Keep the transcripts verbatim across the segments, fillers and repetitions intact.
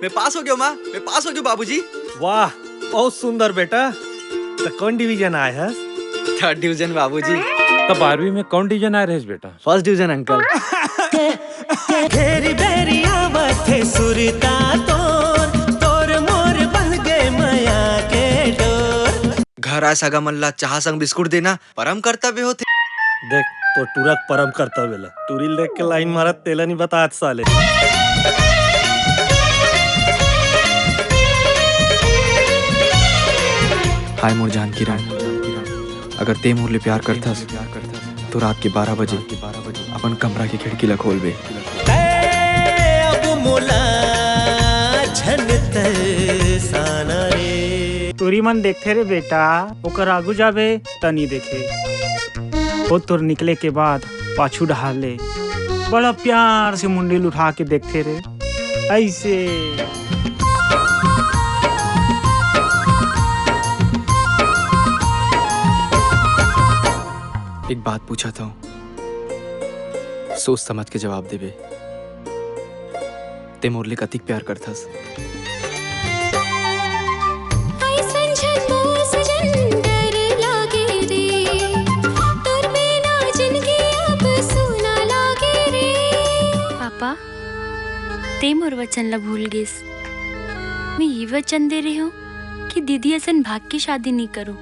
मैं पास हो गयो माँ, मैं पास हो गयो बाबूजी। वाह, बहुत सुंदर बेटा। त कौन डिवीजन आय हस? थर्ड डिवीजन बाबूजी। त बारहवीं में कौन डिवीजन आय रहेस बेटा? First division uncle. घेरी बेरी आवत हे सुरता तोर, तोर मोर बंध गे मया के डोर। घर आय सगा मन ला चाह संग बिस्कुट देना परम कर्तव्य होथे। देख, तो टूरा के परम कर्तव्य ला। टूरी ल देख के लाइन मारत तेला नहीं बतात साले। हाय मोर जान किरण, अगर ते मोर ले प्यार करथस, तो रात के बारह बजे अपन कमरा के खिड़की ला खोलबे। तै अब मोला झन तरसाना रे। टूरी मन देखथे रे बेटा, ओकर आगू जाबे त नी देखे। ओ तोर निकले के बाद पाछू डहार ले बड़ा प्यार से मुंडी ल उठा के देखथे रे, ऐसे। एक बात पूछत हूँ, सोच समझ के जवाब देबे। ते मोर ले कतिक प्यार करथस? अइसन झन मोर सजन डर लागे रे, तोर बिना जिनगी अब सूना लागे रे। पापा, ते मोर वचन ला भूल गेस। मैं ये वचन दे रहे हूँ कि दीदी असन भाग के शादी नहीं करो।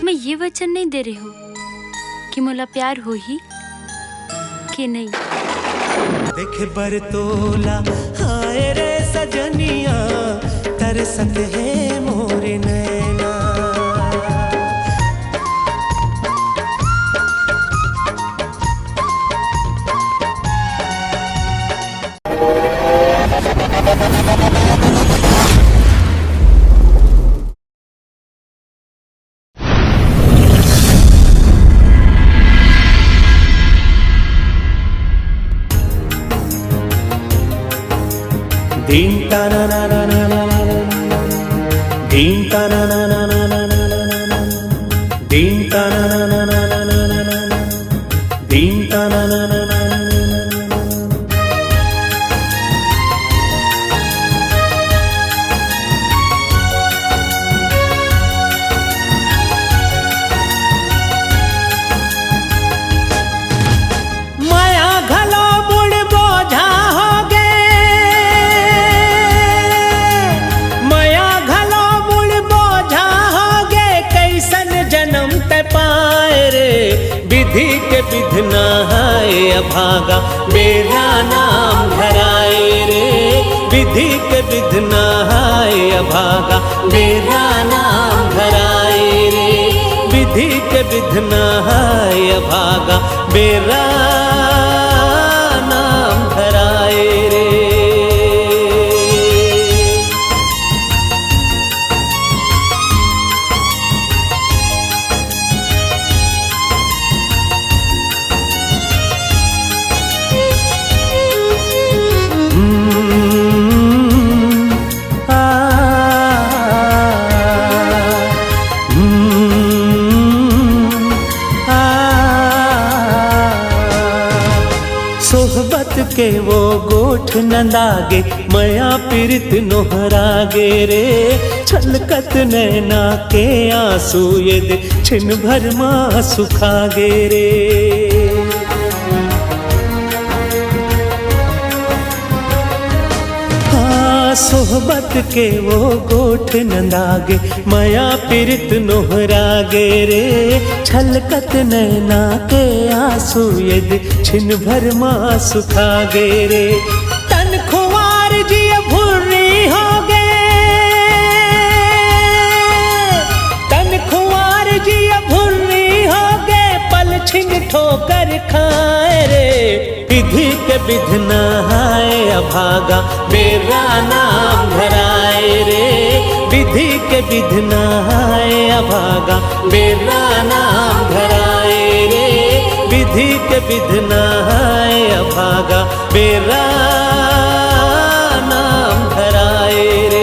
मैं ये वचन नहीं दे रहे हूँ कि मोला प्यार होही के नहीं। देखे बर तोला, हाय रे सजनिया, तरसत हे मोर नैना। दीन ताना ना ना ना ना ना ना। दीन ताना ना ना ना ना ना ना ना। दीन ताना ना ना ना ना ना ना ना। दीन ताना ना ना ना ना ना ना ना। मया घलो मुड़ बोझा होगे, मया घलो मुड़ बोझा होगे, कइसन जनम तै पाय रे। विधि के विधना हाय अभागा, बेरा नाम धराय रे। विधि के विधना हाय अभागा, बेरा नाम धराय रे। विधि के विधना हाय अभागा, बेरा नाम धराय रे। हम्म, आ, हम्म, आ। सोहबत के वो गोठ नंदागे, मया पीरित नोहरागे रे। छलकत नैना के आंसू ये दे, छिन भर मा सुखागे रे। हाँ, सोहबत के वो गोठ नंदागे, मया पीरित नोहरागे रे। छलकत नैना के आंसू ये दे, छिन भर मा सुखागे रे। तन खुवार जिय भुर्री होगे, तन खुवार जिय भुर्री होगे, पल छिन ठोकर खाय रे। विधि के विधना हाय अभागा, बेरा नाम धराय रे। विधि के विधना हाय अभागा, बेरा नाम धराय रे। विधि के विधना हाय अभागा, बेरा नाम धराय रे।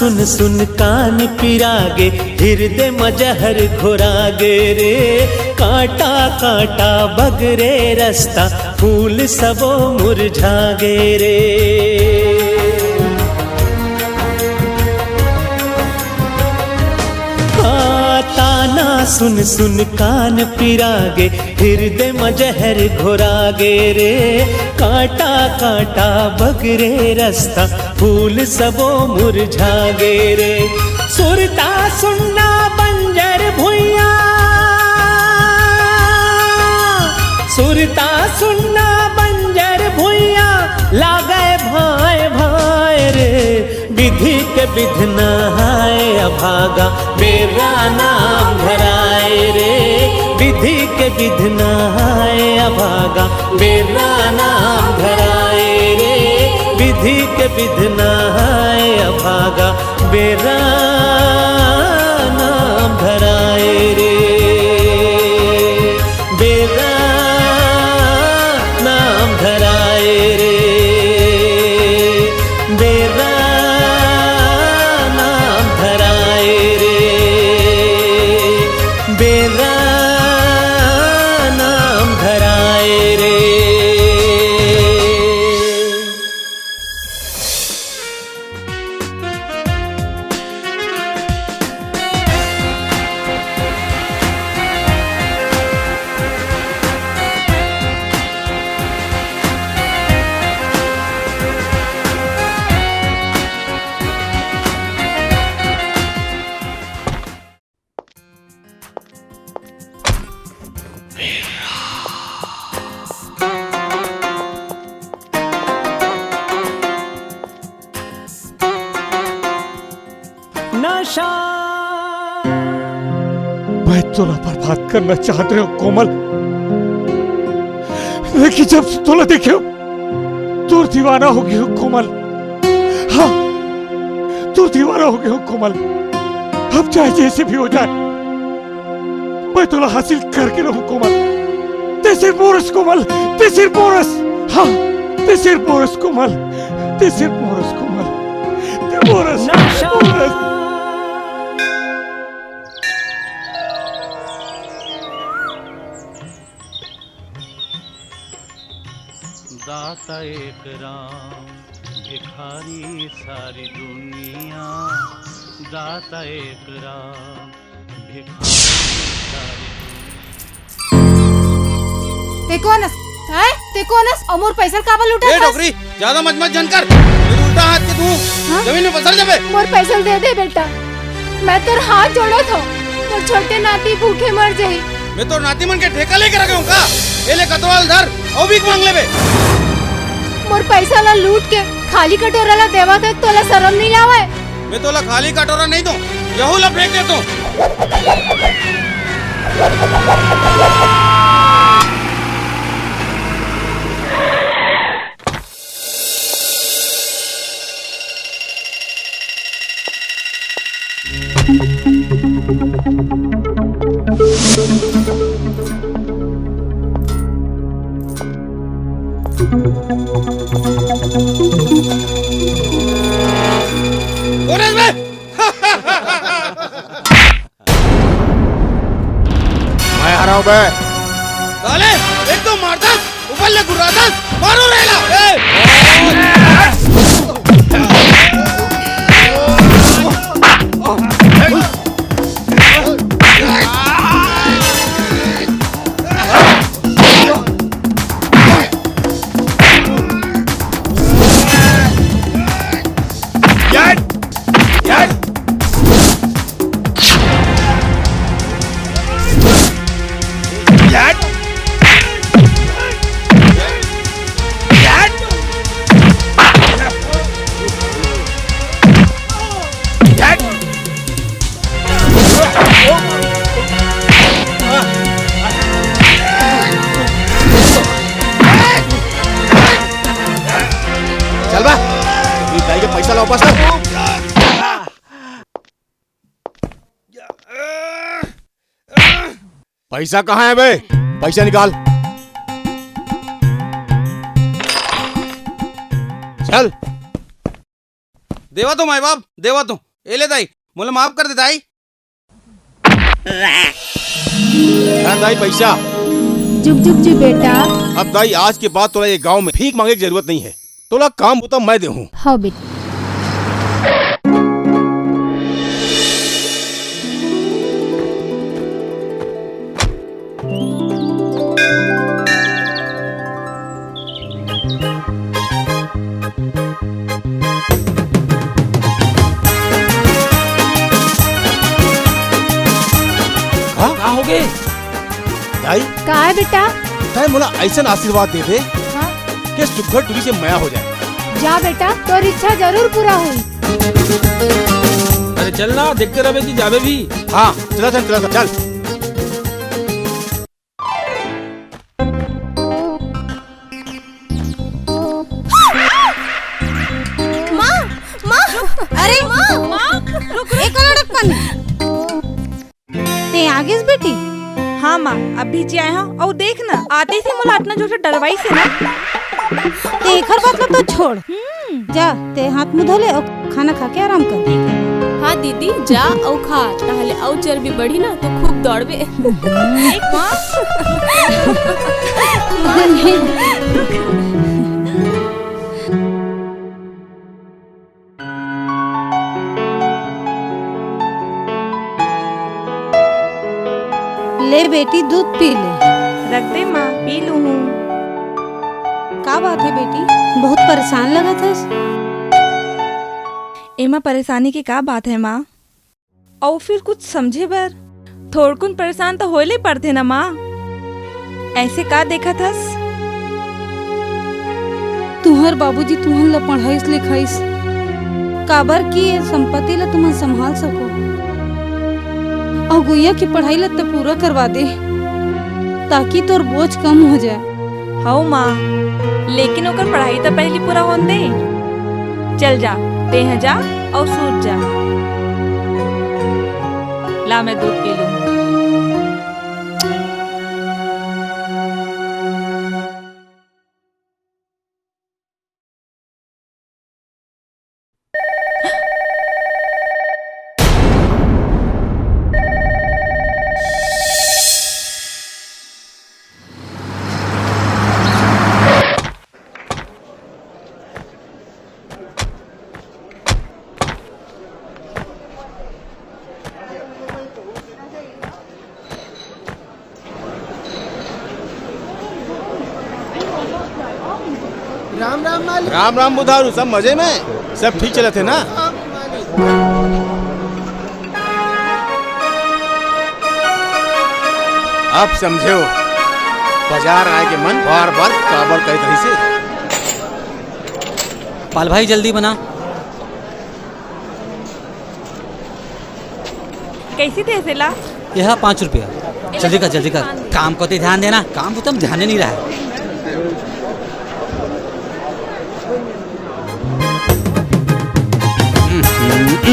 सुन सुन कान पिरागे, हिरदे म जहर घोरागे रे। कांटा कांटा बगरे रस्ता, फूल सबो मुरझागे रे। हाँ, ताना सुन सुन कान पिरागे, हिरदे म जहर घोरागे रे। कांटा कांटा बगरे रस्ता, फूल सबो मुरझागे रे। सुरता सुन्ना बंजर भुइयां, सुरता सुन्ना बंजर भुइयां, लागे भांय भांय रे। विधि के विधना हाय अभागा, बेरा नाम धराए रे। विधि के विधना हाय अभागा, बेरा नाम धराए रे। विधि के विधना हाय अभागा, बेरा नाम धराए रे। बेरा नाम धराए रे। बेरा नाम धराए रे। बेरा नाम धराए रे। नशा। मैं तोला बर्बाद करना चाहत रहेंव कोमल, लेकिन जब से तोला देखेंव, तोर दीवाना हो गेंव कोमल। हाँ, तोर दीवाना हो गेंव कोमल। अब चाहे जैसे भी हो जाए, मैं तोला हासिल करके रहूं कोमल। तैं सिर्फ मोर हस कोमल, तैं सिर्फ मोर हस। हाँ, तैं सिर्फ मोर हस कोमल, तैं सिर्फ मोर हस कोमल, तैं मोर हस, नशा। मोर हस। दाता एक राम, भिखारी सारी दुनिया। दाता एक राम, भिखारी सारी दुनिया। तैं कोन हस? हैं? तैं कोन हस? अउ मोर पैसा ल काबर लूटत हस? ए डोकरी, ज्यादा मचमच झन कर। ये उल्टा हाथ के तू हाँ? जमीन में पसर जाबे। मोर पैसा ल दे दे बेटा, मैं तोर हाथ जोड़त हंव, तोर छोटे नाती भूखे मर जाही। मैं तोर नाती मन के ठेका लेके रखे हंव का? ए ले कटोरा ल धर, अउ भीख मांग लेबे। मोर पैसा ला लूट के खाली कटोरा ला देवत हस, तोला शरम नइ आवय? मैं तोला खाली कटोरा नइ दों, यहू ला फेंक देतों। कोन हस बे? मैं हरंव बे। साले, एक तो मारथस, ऊपर ले गुर्राथस, मारो रे ला। ए! चल बा, ये दाई के पैसा ला वापस ला। पैसा कहाँ है बे? पैसा निकाल। चल। देवत हंव माई बाप, देवत हंव। ए ले दाई, मोला माफ कर दे दाई। हाँ दाई, पैसा। जुग जुग जी बेटा। अब दाई, आज के बाद तोला ये गांव में भीख मांगे की जरूरत नहीं है। तोला काम बुता मैं देहूँ। हाँ बेटा। हाँ? का होगे? दाई? का है बेटा? तैं मोला अइसन आशीर्वाद दे दे हाँ? कि सुग्घर टुरी से मया हो जाए। जा बेटा, तोर इच्छा जरूर पूरा होई। अरे चल ना, देखते रहबे कि जाबे भी। हाँ, चला चल, चला चल। माँ, माँ, अरे माँ, माँ, रुक, रुक। एक लड़क कन। ते आगेस बेटी? हाँ माँ, अभी जी आए हँव। अउ देख ना, आते ही मोला अतना जोर से डरवाइस हे ना। ते एखर बात ला तो छोड़। हम्म। जा, ते हाथ मुँह धो ले अउ खाना खा के आराम कर। हाँ दीदी, जा अउ खा, ताहले अउ चर्बी बढ़ी ना तो खूब दौड़बे। देख माँ। ले बेटी, दूध पी ले। रख दे माँ, पी लूँ हूँ। का बात है बेटी, बहुत परेशान लगत हस? एमा परेशानी के का बात है माँ? अउ फिर कुछ समझे बर थोड़कुन परेशान तो होए ले पड़थे ना माँ। ऐसे का देखत हस? तुहर बाबूजी तुहन ला पढ़ाइस लिखाइस, काबर कि ये संपत्ति ला तुमन संभाल सको। अउ गुइया की पढ़ाई ला त पूरा करवा दे, ताकि तोर बोझ कम हो जाए। हव माँ, लेकिन ओकर पढ़ाई त पहिली पूरा होन दे। चल जा, तेंह जा अउ सूत जा। ला, मैं दूध पी लूँ। राम राम मालिक। राम राम बुधारू, सब मजे में? सब ठीक चलत हे ना? अब समझेव, बाजार आए के मन बार बार काबर कहत रहिसे। पाल भाई, जल्दी बना। कैसे थे सेला? यह पाँच रुपया। जल्दी कर, जल्दी कर। काम को तो ध्यान देना, काम को तुम ध्यान नहीं रहा है।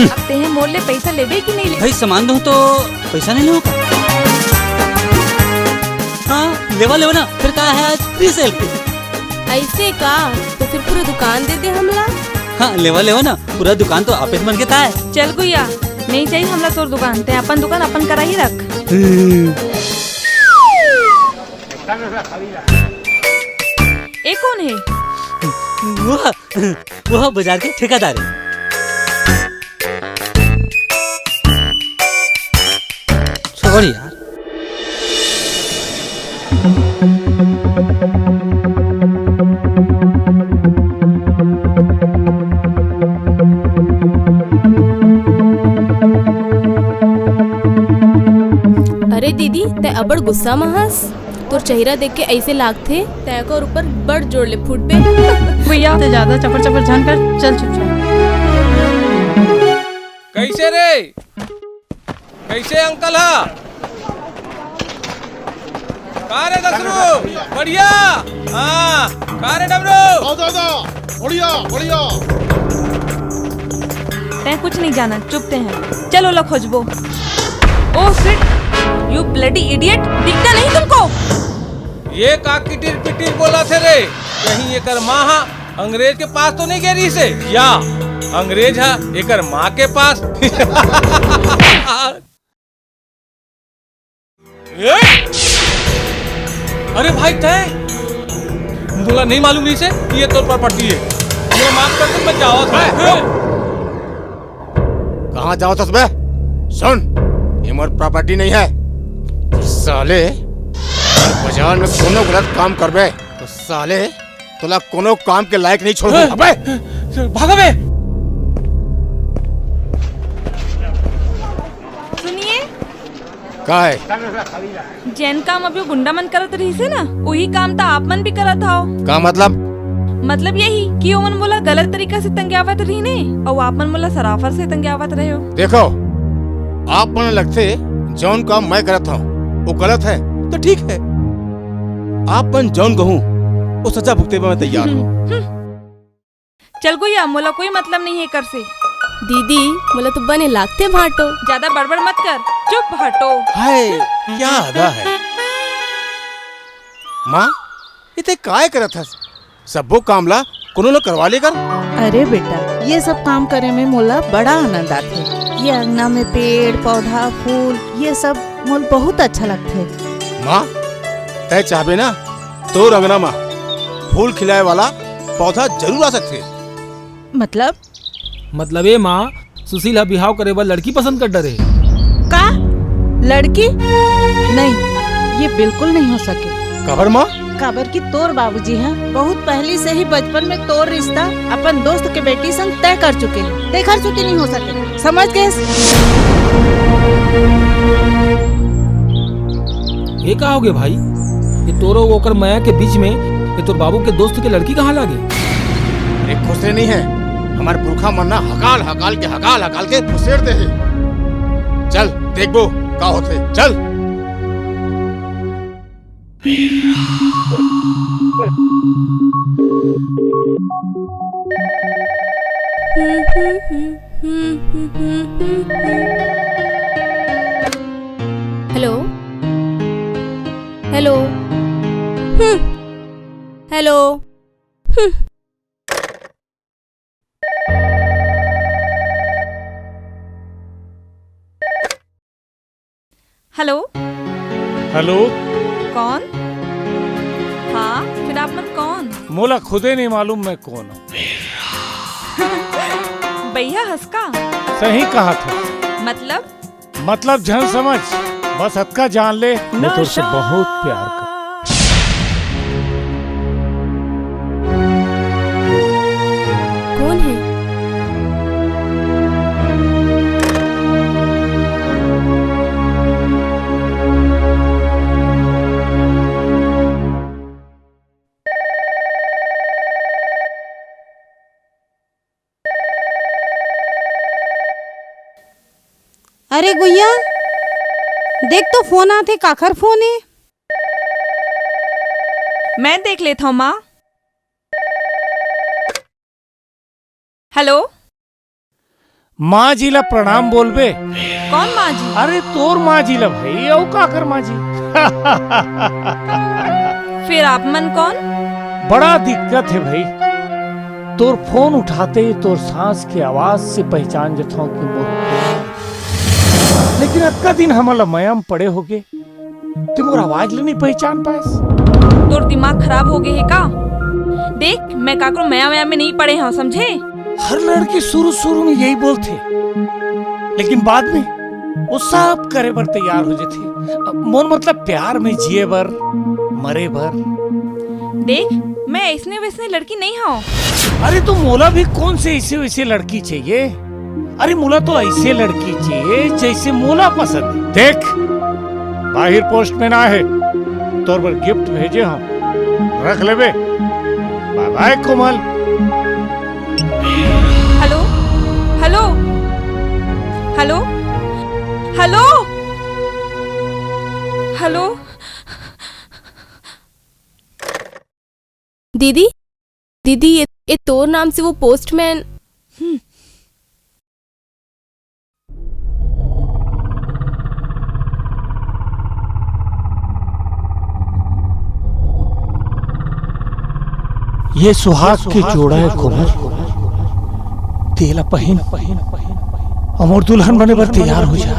अब तेहे मोर ले पैसा लेबे कि नहीं लेबे? भाई, सामान दूं तो पैसा नहीं लेवो का? हाँ, लेवा, लेवा ना। फिर का है आज फ्री सेल? ऐसे का? तो फिर पूरा दुकान दे दे हमला। हाँ, लेवा, लेवा ना। पूरा दुकान तो आपेच मन के ताय। चल गुइया, नहीं चाहिए हमला तोर दुकान, ते अपन दुकान अपन करा ही रख। हम्म। ए कौन है? वो, वो बाजार के ठेकेदार है। छोड़ यार। अरे दीदी, तै अबड़ गुस्सा म हस। तोर चेहरा देख के ऐसे लागथे, तै ओकर ऊपर बड़ जोर ले फूटबे। भैया, ते ज्यादा चपर चपर झन कर, चल चुपचाप। कैसे रे? कैसे अंकल हा? का रे दसरू? बढ़िया? हाँ, का रे डमरू? हाँ दादा, बढ़िया, बढ़िया। तै कुछ नहीं जाना, चुप ते हैं। चल ओला खोजबो। Oh shit, you bloody idiot, दिखता नहीं तुमको? ये का किटिर पिटिर बोलथे रे? कहीं एकर माँ हा अंग्रेज के पास तो नहीं गे रहिसे? या अंग्रेज हा एकर माँ के पास। ए? अरे भाई, तय मोला नहीं मालूम रहिसे कि ये तोर प्रॉपर्टी है। ये माफ कर दे, मैं जावत हूँ। कहाँ जावत हस बे? सुन, ये मोर प्रॉपर्टी नहीं है। साले, बाजार में कोनो गलत काम करबे तो साले तोला कोनो काम के लायक नहीं छोड़बे। ए, अबे! भागा बे! सुनिए। का है? जेन काम अभी वो गुंडा मन करत रहिसे ना, वही काम तो आप मन भी करत हव। का मतलब? मतलब यही कि ओमन मोला गलत तरीका से तंग्यावत रहिने, अउ आप मन मोला सराफर से तंग्यावत रहे हो। देखो, आप मन लगथे जौन काम मैं करत हूँ वो गलत है तो ठीक है, आप मन जौन कहूँ वो सजा भुगते बर मैं तैयार हूँ। हम्म, हम्म। चल गुइया, मोला कोई मतलब नहीं है कर से। दीदी, मोला तो बने लागथे भांटो। ज्यादा बड़बड़ मत कर, चुप भांटो। हाय, क्या अदा है। माँ, इते काय करत हस? सब्बो काम ला कोनो न करवा ले कर। अरे बेटा, ये सब काम करे में मोला बड़ा आनंद आथे। ये अंगना में पेड़, पौधा, फूल, ये सब मोल बहुत अच्छा लगथे। माँ, तय चाहबे ना, तोर अंगना मा फूल खिलाए वाला पौधा जरूर आ सकथे। मतलब? मतलब ए माँ, सुशील ह बिहाव करे बर लड़की पसंद कर डरे। का? लड़की? नहीं, ये बिल्कुल नहीं हो सके। काबर माँ? काबर कि तोर बाबूजी ह बहुत पहली से ही बचपन में तोर रिश्ता अपन दोस्त के बेटी संग तय कर चुके हैं। तेखर चुकी नहीं हो सके, समझ गए? ये का हो गए भाई? ये तोरो ओकर मया के बीच में ये तोर बाबू के दोस्त के लड़की कहाँ लागे? अरे खुसरे नहीं है, हमार पुरखा मन ना हकाल हकाल के, हकाल हकाल के खुसेर दे है। चल देखबो का होथे, चल। हेलो, हेलो, हम्म, हेलो, हम्म। हेलो। हेलो। कौन? हाँ, फिर आप मन कौन? मोला खुदे नहीं मालूम मैं कौन हूँ। भैया हंसका। सही कहा था। मतलब? मतलब झन समझ, बस अतका जान ले, मैं तोर से बहुत प्यार कर। कौन है? अरे गुइया, देख तो फोन आथे, काखर फोन हे? मैं देख लेत हव माँ। हेलो। माँ जी ला प्रणाम बोलबे। कौन माँ जी? अरे तोर माँ जी ला भाई, अउ काकर माँ जी? फिर आप मन कौन? बड़ा दिक्कत हे भाई, तोर फोन उठाते ही तोर सांस के आवाज से पहचान जथव कि मोर कोन हे। लेकिन अतका दिन हमन ला मया म पड़े होगे, ते मोर आवाज ले नहीं पहचान पाएस। तोर दिमाग खराब हो गए हे का? देख, मैं काकरो मया मया में नहीं पड़े हव, समझे? हर लड़की शुरू शुरू में यही बोलथे, लेकिन बाद में वो सब करे बर तैयार हो जाथे। अब मोर मतलब प्यार में जिए बर, मरे बर। देख, मैं ऐसने वैसने लड़की नहीं हव। अरे तो मोला भी कौन से ऐसे वैसे लड़की चाहिए? अरे मोला तो ऐसे लड़की चाहिए जैसे मोला पसंद हे। देख, बाहिर पोस्टमैन आए हे, तोर बर गिफ्ट भेजे हव, रख लेबे। Bye bye Komal. Hello, hello, hello, hello, hello. दीदी, दीदी, ये, ये तोर नाम से वो पोस्टमैन। हम्म। ये सुहाग के जोड़ा हे कोमल, तेला पहिन, अउ मोर दुल्हन बने बर तैयार हो जा।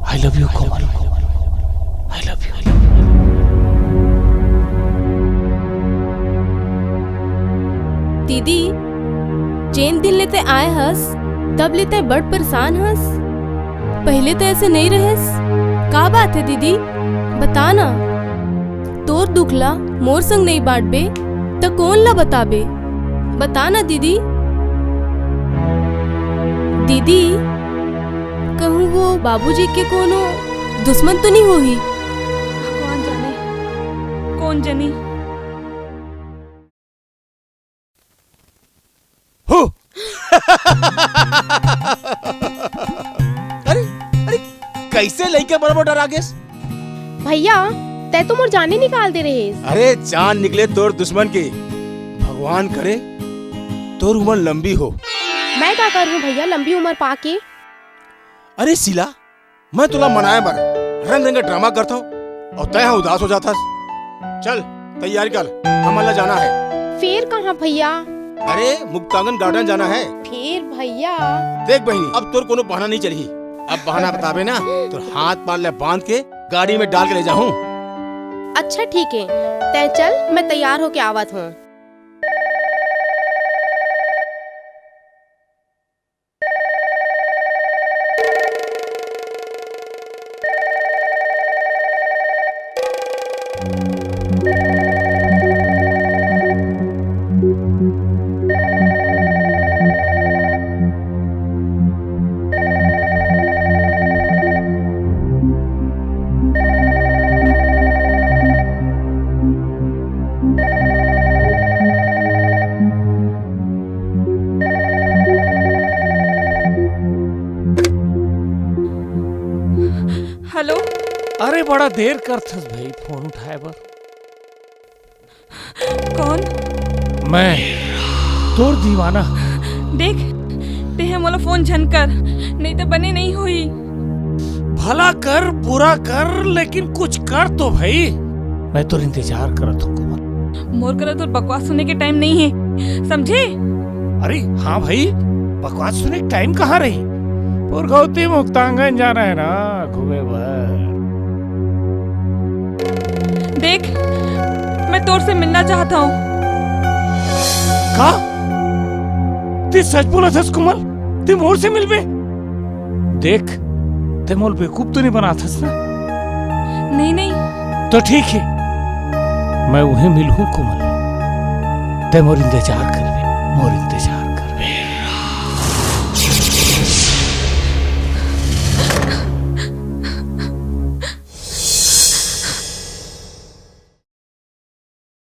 I love you Komal, I love you। दीदी, जेन दिन ले तैं आए हस, तब ले तैं बड़ परेशान हस। पहिले तो ऐसे नइ रहेस। का बात हे दीदी? बता ना। तोर दुख ला मोर संग नइ बांटबे, त कोन ला बताबे? बता ना दीदी। दीदी, कहूँ वो बाबूजी के कोनो दुश्मन तो नइ होही? भगवान जाने, कोन जनी। हो। अरे, अरे, कइसे लइका बड़ बड़ डरा गेस? भैया, तैं तो मोर जाने निकाल दे रहेस। अरे, जान निकले तोर दुश्मन के। भगवान करे तोर उमर लंबी हो। मैं का करहूँ भैया, लंबी उमर पाके? अरे शीला, मैं तोला मनाए बर रंग रंग के ड्रामा करथंव अउ तैं ह उदास हो जाथस। चल, तैयारी कर, हमन ला जाना हे। फेर कहाँ भैया? अरे, मुक्तांगन गार्डन जाना हे। फेर भैया? देख बहिनी, अब तोर कोनो बहाना नइ चलही। अब बहाना बताबे ना, तोर हाथ पैर ला बांध के गाड़ी में डाल के ले जाहूँ। अच्छा ठीक हे, तैं चल, मैं तैयार होके आवत हंव। हेलो। अरे, बड़ा देर करथस भाई फोन उठाए बर। कौन? मैं, तोर दीवाना। देख, तेंह मोला फोन झन कर, नइ त बने नइ होही। भला कर, बुरा कर, लेकिन कुछ कर तो भाई। मैं तोर इंतजार करत हंव कोमल। मोर करा तोर बकवास सुने के टाइम नइ हे, समझे? अरे हाँ भाई, बकवास सुने के टाइम कहाँ रही? पुरखौती मुक्तांगन जाना हे ना घूमे बर। देख, मैं तोर से मिलना चाहत हंव। का? तैं सच बोलत हस कोमल? तैं मोर से मिलबे? देख, तैं मोला बेवकूफ तो नइ बनात हस ना? नहीं, नहीं। तो ठीक हे, मैं उहें मिलहूँ कोमल। तैं मोर इंतजार करबे, मोर इंतजार करबे।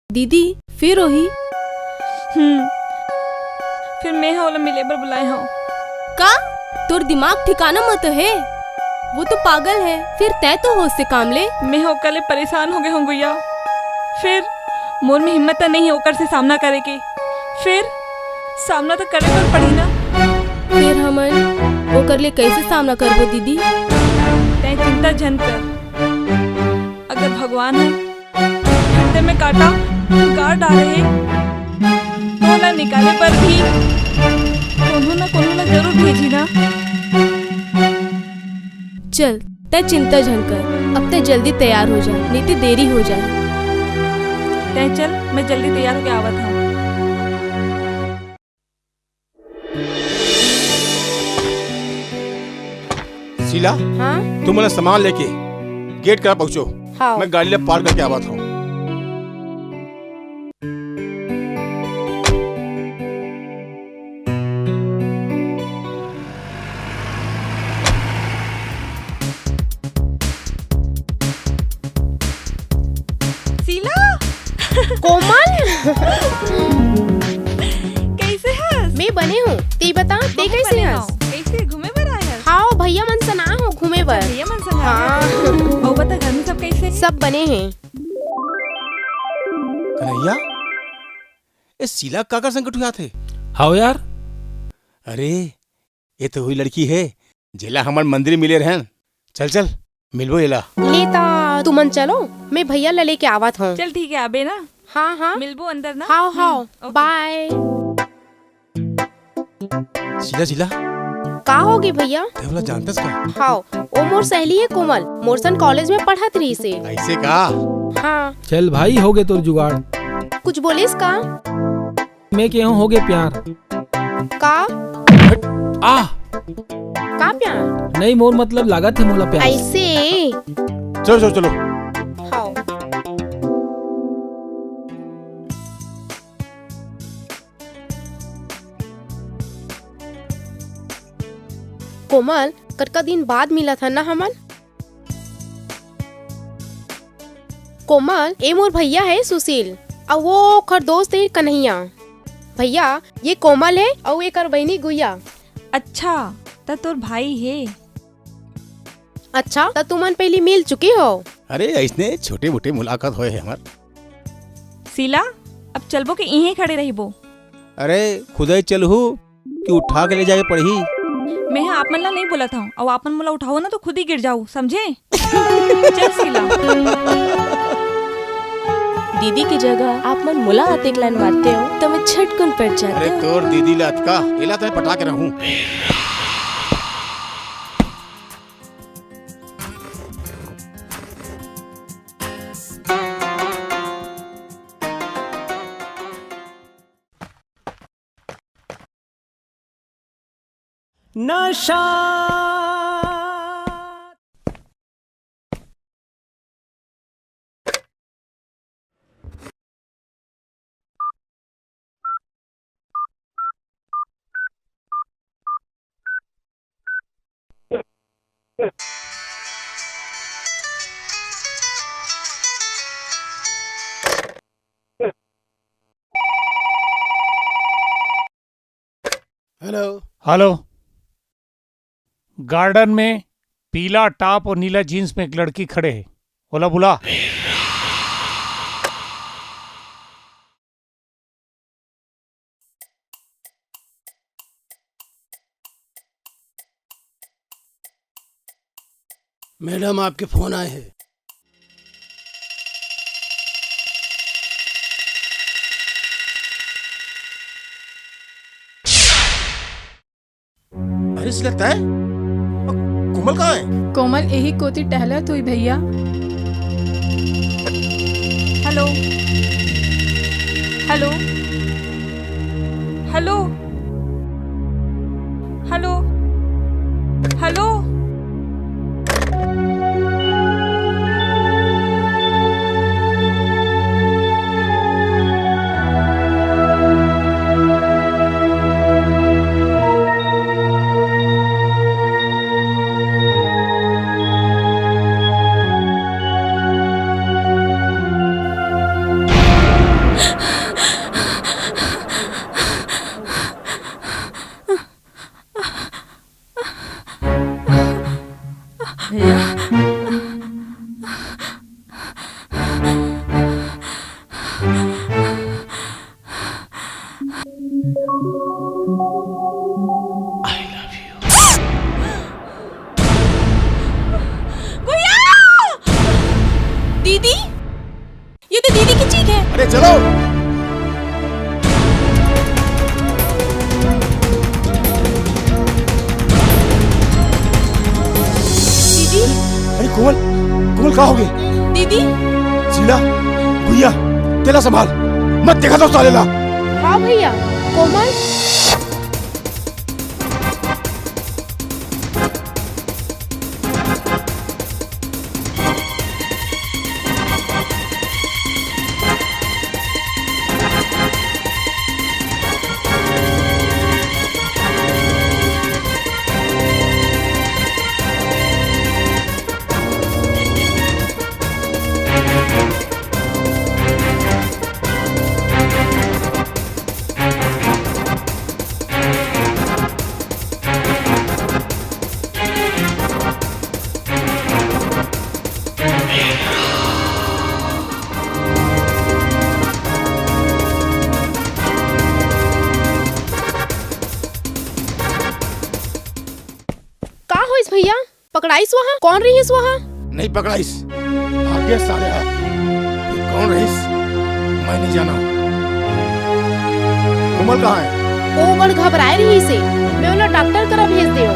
दीदी, फिर ओही? हम्म, फिर मैं ह ओला मिले बर बुलाए हंव। का? तोर दिमाग ठिकाना म तो हे? वो तो पागल हे, फिर तैं तो होश से काम ले। मैं ह ओकर ले परेशान हो गे हंव गुइया। फिर मोर में हिम्मत त नइ हे ओकर से सामना करे के। फिर सामना तो करे बर पड़ही ना। फिर हमन ओकर ले कइसे सामना करबो दीदी? तैं चिंता झन कर, अगर भगवान ह हृदय में कांटा गाड़ डारे हे, त ओला निकाले बर भी कोनो न कोनो ला जरूर भेजही ना। चल, तैं चिंता झन कर, अब तैं जल्दी तैयार हो जा, नइ ते देरी हो जाही। तैं चल, मैं जल्दी तैयार होके आवत हंव। शीला, हाँ? तुमन सामान लेके गेट करा पहुंचो। हाँ। मैं गाड़ी ला पार्क करके आवत हंव। शीला! कोमल! कइसे हस? मैं बने हंव, तैं बता, तैं कइसे हस? कइसे, घूमे बर आए हस? हाँ, भैया मन संग आए हंव घूमे बर। भैया मन संग आए हस? हाँ। अउ बता, घर में सब कइसे हे? सब बने हे। कन्हैया, ए शीला काकर संग गोठियाथे? हव यार। अरे, ए तो उही लड़की हे, जेला हमन मंदिर मिले रहेन। चल, चल, मिलबो एला। ले त तुमन चलो, मैं भैया ला लेके आवत हंव। चल ठीक हे, आबे ना। हाँ, हाँ। मिलबो अंदर ना। हाँ, हाँ। हम्म, OK। Bye। शीला, शीला। का होगे भैया? तैं ओला जानथस का? हाव, ओ मोर सहेली हे कोमल, मोर सन कॉलेज में पढ़त रहिस हे। अइसे का? हाँ। चल भाई, होगे तोर जुगाड़। कुछ बोलिस का? मैं केहेंव होगे प्यार। का? हट, आ! का प्यार? नहीं, मोर मतलब लागत हे मोला प्यार। अइसे? चलो, चलो, चलो। हाव। कोमल, कतका दिन बाद मिलत हन ना हमन। कोमल, ए मोर भैया हे सुशील, अउ वो ओकर दोस्त हे कन्हैया। भैया, ये कोमल हे अउ एकर बहिनी गुइया। अच्छा, त तोर भाई हे। अच्छा, त तुमन पहिली मिल चुके हो? अरे, अइसने छोटे-मोटे मुलाकात होए हे हमर। शीला, अब चलबो के इहें खड़े रहिबो? अरे, खुदे चलहू कि उठा के ले जाए पड़ही? मैं ह आप मन ला नहीं बोलत हूँ, अउ आप मन मोला उठाओ ना तो खुद ही गिर जाऊ, समझे? चल शीला। दीदी की जगह आप मन मोला अतेक लाइन मारते हो, तो मैं झटकुन पट जाते अरे हो। तोर दीदी ला अतका, एला तो मैं पटा के रहूं। नशा। हेलो। हेलो। गार्डन में पीला टॉप और नीला जींस में एक लड़की खड़े हे, ओला बुला। मैडम, आपके फोन आए हैं। अरे शीला, तैं? कोमल कहाँ हे? कोमल यही कोती टहलत होही भैया। Hello, hello, hello, hello, hello. भैया। गुड़िया! दीदी, ये तो दीदी की चीख है। अरे चलो। दीदी। अरे कोमल, कोमल का होगे? दीदी। शीला, गुड़िया, तेला संभाल, मत देखा तो साले ला। हाँ भैया, कोमल। का होइस भैया? पकड़ाइस वहाँ? कौन रहिस वहाँ? नहीं पकड़ाइस। भागे साले हा। ये कौन रहिस? मैं नहीं जाना। कोमल कहाँ है? ओ बड़ घबराए रहिस हे, मैं ओला डॉक्टर करा भेज देव।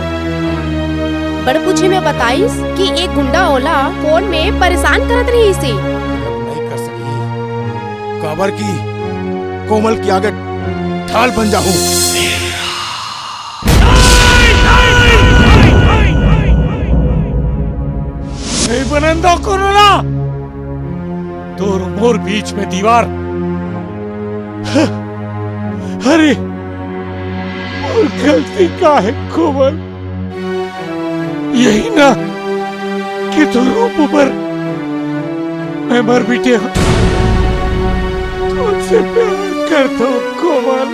बड़ पूछी में बताइस कि एक गुंडा ओला फोन में परेशान करत रहिस हे। अब नहीं कर सकी, काबर कि कोमल के आगे ढाल बन जाहूं। नहीं बनन दो कोनो ला। तोर मोर बीच में दीवार। अरे, मोर गलती का हे कोमल? यही ना कि तोर रूप ऊपर मैं मर मिटे हूं। तुझसे प्यार करता हूं कोमल।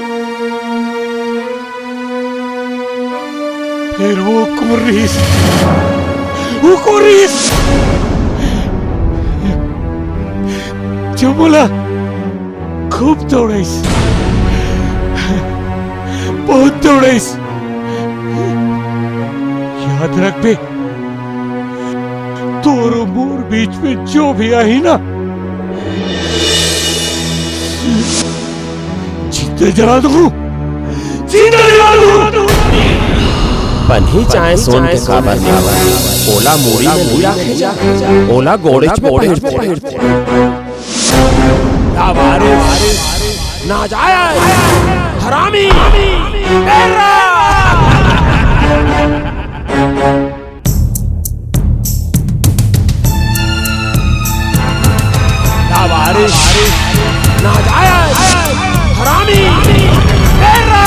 फेर वो कोन रिहिस? वो कोन रिहिस? जो मोला खूब दौड़ाइस, बहुत दौड़ाइस। याद रखबे, तोर मोर बीच में जो भी आही ना, जिंदा जला दूं, जिंदा जला दूं। बनही चाहे सोन के काबर नहीं, ओला मूड़ी में लिया खेचा, ओला गोड़ेच में पहिरथे। लावारिस, नाजायज, हरामी, बेर्रा। लावारिस, नाजायज, हरामी, बेर्रा।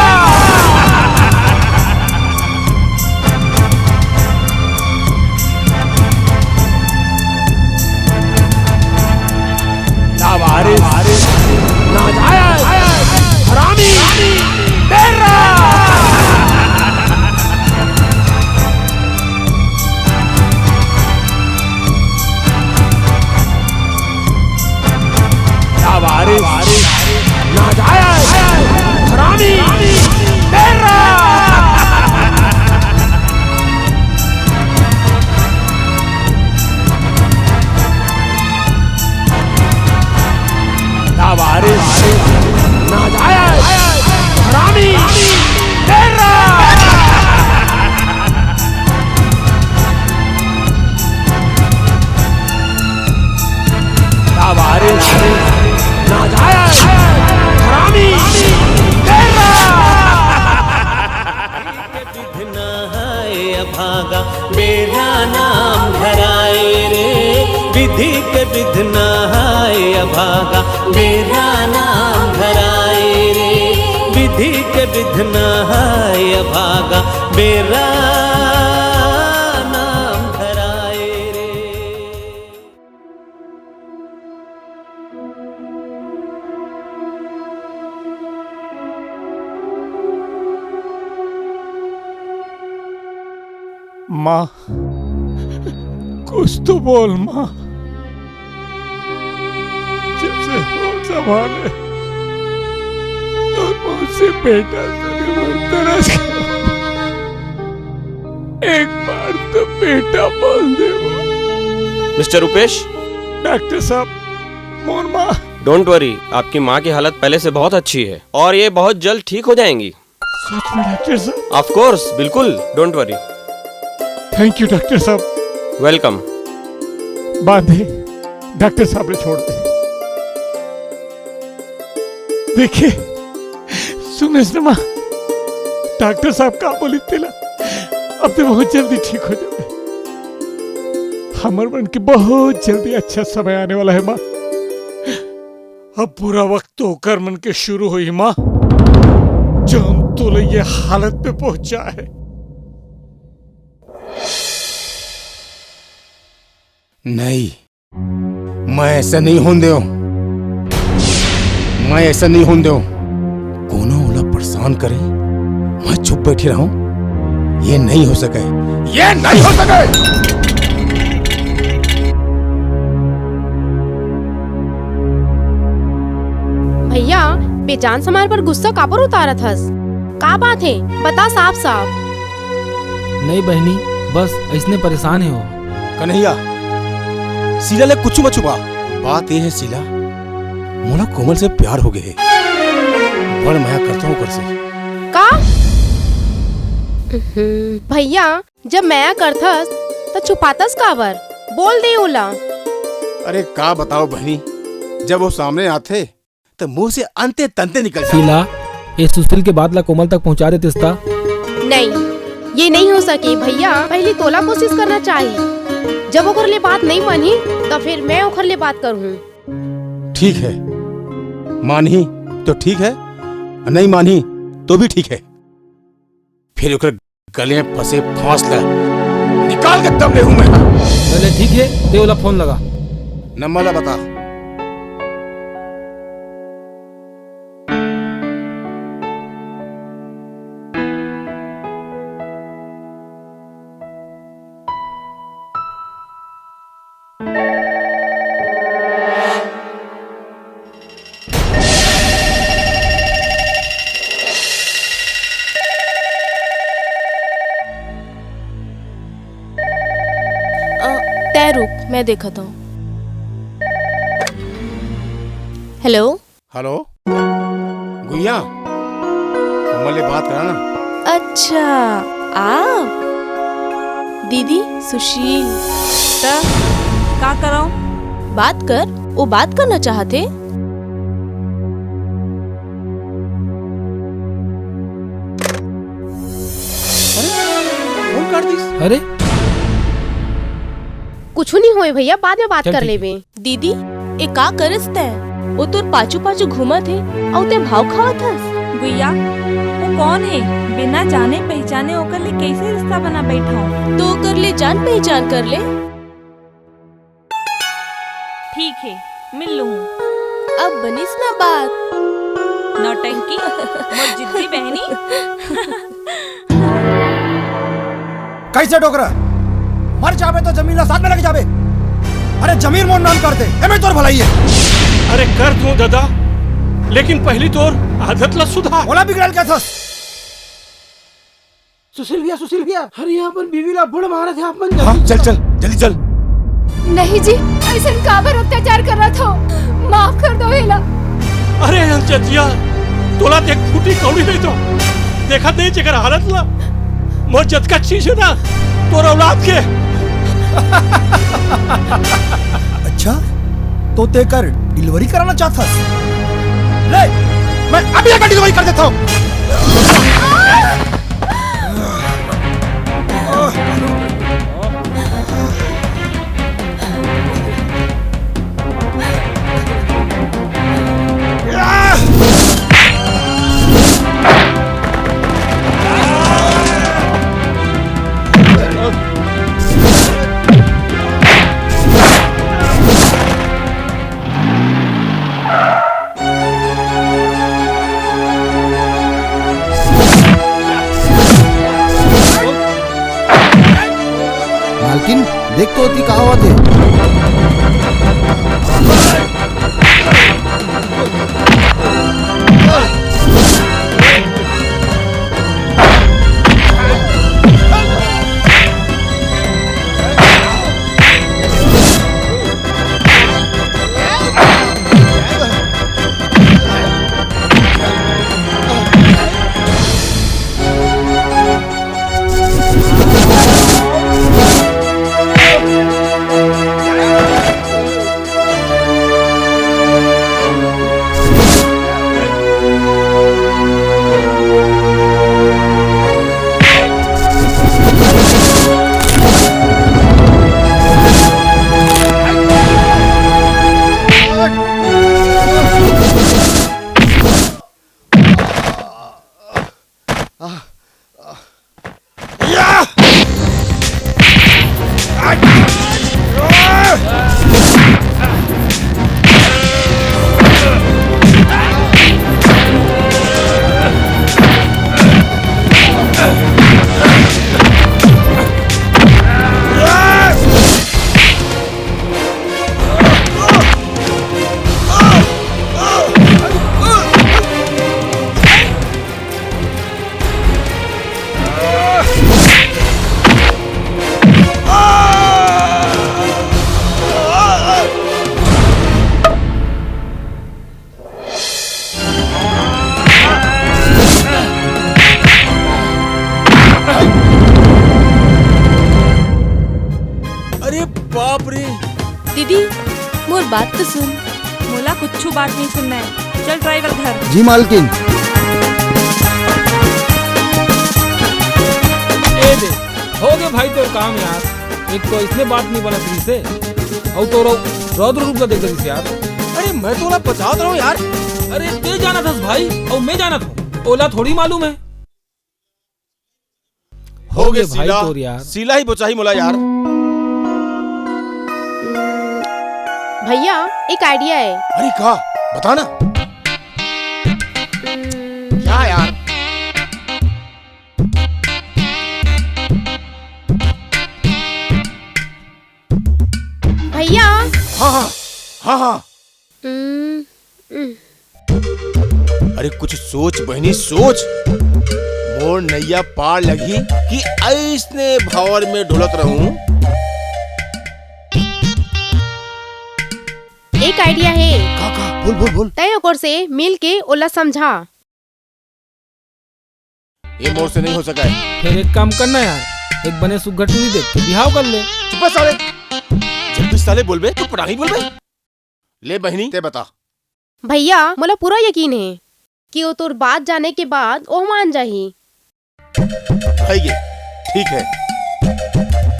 लावारिस, नाजायज, हरामी, बेर्रा। लावारिस, नाजायज, हरामी, बेर्रा। लावारिस, नाजायज, हरामी, बेर्रा। लावारिस, नाजायज, हरामी, बेर्रा। विधना है अभागा, बेर्रा नाम धराए रे। विधि के विधना है अभागा, बेर्रा नाम धराए रे। विधि के विधना है अभागा, बेर्रा नाम धराए रे। माँ, कुछ तो बोल माँ। जब से होश संभाले, तोर मुंह से बेटा सुने, मैं तरस गया। एक बार तो बेटा बोल दे माँ। मिस्टर रूपेश। डॉक्टर साहब, मोर माँ। डोंट वरी, आपकी माँ की हालत पहले से बहुत अच्छी है और ये बहुत जल्द ठीक हो जाएंगी। सच में डॉक्टर साहब? ऑफ कोर्स, बिल्कुल, don't worry. Thank you doctor साहब। वेलकम। बांधे, डॉक्टर साहब ने छोड़ दे। देखिए, सुनेस ना माँ, डॉक्टर साहब का बोली तेला, अब तो बहुत जल्दी ठीक हो जाबे। हमर मन के बहुत जल्दी अच्छा समय आने वाला है माँ। अब बुरा वक्त तो ओकर मन के शुरू होही माँ, जौन तोला ये हालत में पहुंचा है। नहीं, मैं ऐसा नहीं होन देव। मैं ऐसा नहीं होन देव। कोनो ओला परेशान करे, मैं चुप बैठी रहूं, ये नहीं हो सके, ये नहीं हो सके। भैया, बेजान सामान पर गुस्सा काबर उतारत हस? का बात हे? बता साफ साफ। नहीं बहिनी, बस अइसने परेशान हे वो। कन्हैया, शीला ले कुछ मत छुपा। बात ये हे शीला, मोला कोमल से प्यार हो गए हे। बड़ मया करता हूँ ओकर से। का? हम्म, भैया, जब मया करथस, त छुपातस काबर? बोल दे ओला। अरे, का बताओ बहिनी, जब वो सामने आथे, त मुंह से अंते तंते निकल जाथे। शीला, ये सुशील के बात ला कोमल तक पहुंचा देतेस त? नहीं, ये नहीं हो सके भैया, पहली तोला कोशिश करना चाहिए। जब ओकर ले बात नहीं मानही, त फिर मैं ओकर ले बात करहूं। ठीक है, मानही तो ठीक है, नहीं मानही तो भी ठीक है। फिर ओकर गले में फंसे फांस ला निकाल के दम लेहूं मैं। चले ठीक है, ते ओला फोन लगा। नंबर ला बता। अ, तै रुक, मैं देखत हूँ। हेलो। हेलो, गुइया, हमर ले बात करा ना। अच्छा, आप? दीदी, सुशील। त का करव? बात कर, वो बात करना चाहत हे। अरे, फोन काट दिस। अरे, कुछु नहीं होए भैया, बाद में बात चल कर ठीक हे। लेबे। दीदी, ए का करस तैं? वो तोर पाछू-पाछू घूमत हे, अउ तैं भाव खावत हस? गुइया, वो कौन हे? बिना जाने पहिचाने ओकर ले कइसे रिश्ता बना बइठाऊं? तो ओकर ले जान पहिचान कर ले। ठीक हे, मिल लूं। अब बनिस ना बात। नौटंकी, मोर जिद्दी बहनी। कइसे डोकरा? मर जाबे त जमीन ला साथ में लेके जाबे। अरे जमीन मोर नाम कर दे, एमे तोर भलाई हे। अरे कर दूं दादा, लेकिन पहली तोर आदत ला सुधार। ओला बिगड़ल कथस? सुशील भैया, सुशील भैया, अरे ये अपन बीवी ला बड़ मारत हे, अपन हाँ, जल्दी चल, चल, जल्दी चल। नहीं जी, अइसन काबर अत्याचार करत हो? माफ कर दो एला। अरे अंचतिया, तोला देख फूटी कौड़ी नहीं तो देखत नहीं जेकर हालत ला। मोर जतका चीज हे ना, तोर औलाद के। अच्छा, तो तेकर डिलीवरी कराना चाहत हस? ले, मैं अभी एकर डिलीवरी कर देता हूँ। मालकिन, देख तो ओती का होवत हे। कुछ बात नहीं सुनना है। चल ड्राइवर घर। जी मालकिन। ए दे, हो गए भाई तोर काम यार। एक तो इसने बात नहीं बनत रही से, और तो रौद्र रूप का देख रही से यार। अरे मैं तो ओला पचावत रहूं यार। अरे ते जानत हस भाई, और मैं जानत हूँ, ओला थोड़ी मालूम है। हो गए भाई सीला। तोर यार। सीला ही बचाही मोला यार। भैया, एक आइडिया है। अरे का? बता ना। क्या यार? भैया। हाँ हाँ हाँ हाँ। हम्म, हम्म। अरे कुछ सोच बहनी, सोच। मोर नैया पार लगही कि ऐसने भंवर में डोलत रहूं। एक आइडिया है। का का? बोल बोल बोल। तय ओकर से मिल के ओला समझा। ये मोर से नहीं हो सका है। फिर एक काम करना यार, एक बने सुग्घर टूरी देख के बिहाव कर ले। चुप साले। जब भी साले बोलबे तो पटाही बोलबे। ले बहनी, ते बता। भैया, मोला पूरा यकीन है कि वो तोर बात जाने के बाद ओह मान जाही। भाई ये ठीक है,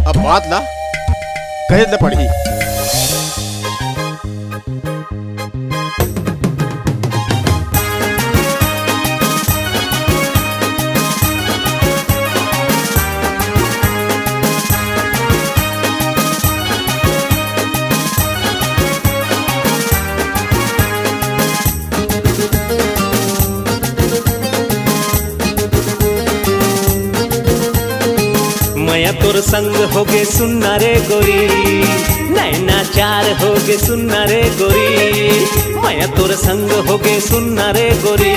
अब बात ला करे न पड़ही। मया तोर संग होगे सुन्ना रे गोरी, नैना चार होगे सुन्ना रे गोरी। मया तोर संग होगे सुन्ना रे गोरी,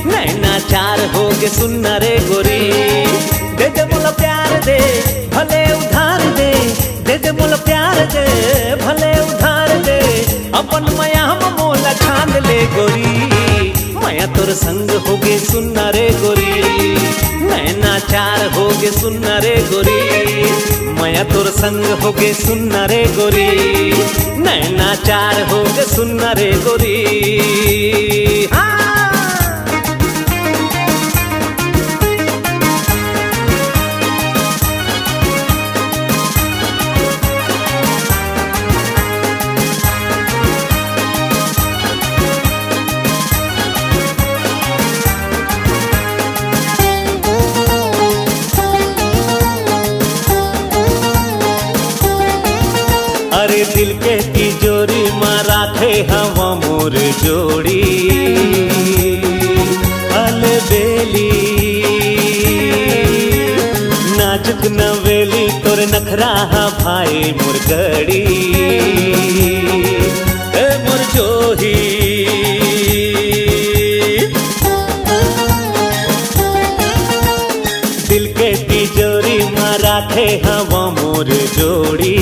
नैना चार होगे सुन्ना रे गोरी। दे दे मोला प्यार दे, भले उधार दे, दे दे मोला प्यार दे, भले उधार दे। अपन मया म मोला छांद ले गोरी, मया तोर संग होगे सुन्ना रे गोरी। नैना चार होगे सुन्ना रे गोरी, मया तोर संग होगे सुन्ना रे गोरी। नैना चार होगे सुन्ना रे गोरी। हाँ। अरे दिल के तिजोरी म राखे हवा मोर जोड़ी। अलबेली, नाजुक नवेली, तोर नखरा हा भाई मोर गड़ी। ए मोर जोही। दिल के तिजोरी म राखे हवा मोर जोड़ी।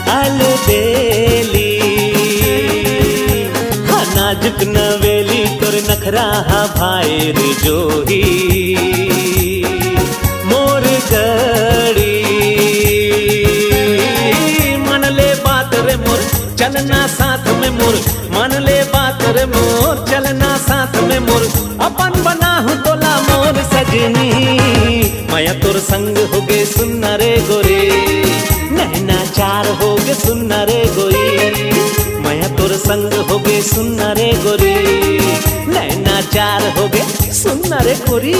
अलबेली, हा नाजुक नवेली, तोर नखरा हा भाई रे जोही। मोर गड़ी, मन ले बात रे मोर, चलना साथ में मोर, मन ले बात रे मोर, चलना साथ में मोर। अपन बनाहूं तोला मोर सजनी, मया तोर संग होगे सुन्ना रे गोरी। नैना चार होगे सुन्ना रे गोरी, मया तोर संग होगे सुन्ना रे गोरी। नैना चार होगे सुन्ना रे गोरी।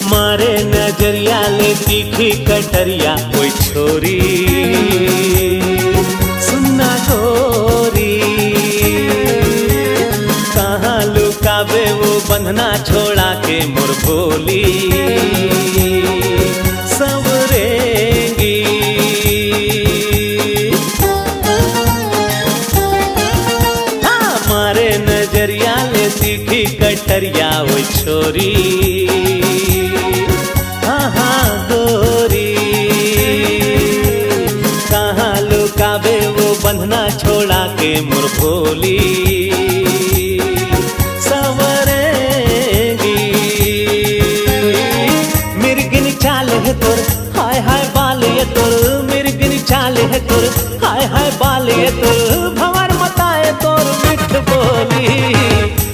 मारे नजरिया ले तीखी कटरिया, ओए छोरी, सुन्ना गोरी। कहाँ लुकाबे वो बंधना छोड़ा के मोर भोली सवरेंगी। हाँ, मारे नजरिया ले तीखी कटरिया, ओए छोरी। हाँ, हाँ, गोरी, कहाँ लुकाबे उड़ा के मोर भोली सवरेगी। मिर्गिन चाल है तोर, हाय हाय बाल ये तोर, मिर्गिन चाल है तोर, हाय हाय बाल ये तोर, भंवर मताए तोर मिठ बोली।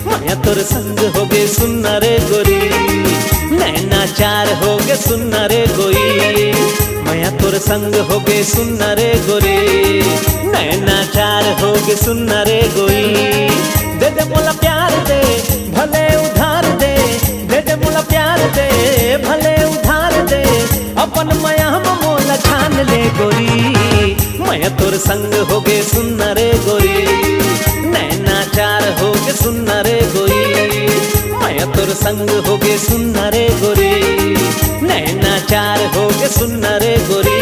मया तोर संग होगे सुन रे गोरी, नैना चार होगे सुन रे गोरी। मया तोर संग होगे सुन रे गोरी, नैना चार होगे सुन रे गोरी। दे दे मोला प्यार दे, भले उधार दे, दे दे मोला प्यार दे, भले उधार दे। अपन मया म मोला छान ले गोरी, मया तोर संग होगे सुन रे गोरी, नैना चार होगे सुन रे गोरी। मया तोर संग होगे सुन रे गोरी, नैना चार होगे सुन रे गोरी।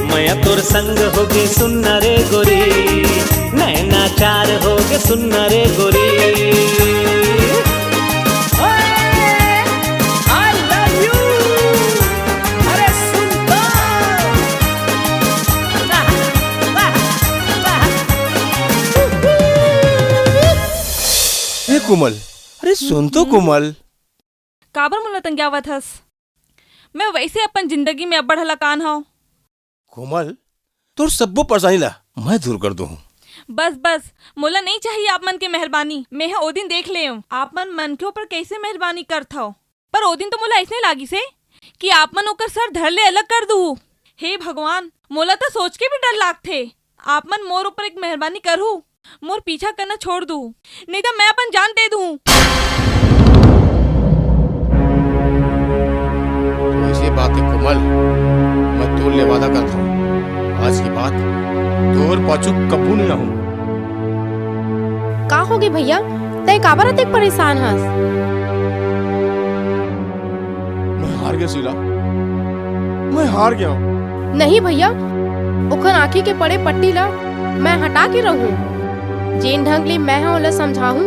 मया तोर संग होगे सुन रे गोरी, नैना चार होगे सुन रे गोरी। ओए, I love you। अरे सुन तो। वाह, वाह, वाह। ए कोमल, अरे सुन तो कोमल। काबर मोला तंग्यावत हस? मैं वैसे अपन जिंदगी में अब्बड़ हलाकान हव। कोमल, तोर सब्बो परेशानी ला मैं दूर कर दूँ। बस, बस, मोला नइ चाहिए आप मन के मेहरबानी। मैं ह ओ दिन देख लेव, आप मन मनखे ऊपर कैसे मेहरबानी करथव। पर ओ दिन तो मोला ऐसने लागिस हे कि आप मन ओकर सर धर ले अलग कर दूहू। हे भगवान, मोला तो सोच के भी डर लागथे। आप मन मोर ऊपर एक मेहरबानी करहू, मोर पीछा करना छोड़ दूहू, नहीं तो मैं अपन जान दे दूहू। तो ऐसी बात है कोमल, मैं तोर ले वादा करता हूँ, आज के बाद तोर पाछू कभू नहीं रहूँ। का होगे भैया, तैं काबर अतेक परेशान हस? मैं हार गया शीला, मैं हार गया। नहीं भैया, ओखर आँखी के पड़े पट्टी ला मैं हटा के रहूं। जेन ढंग ले मैं ह ओला समझाहूं,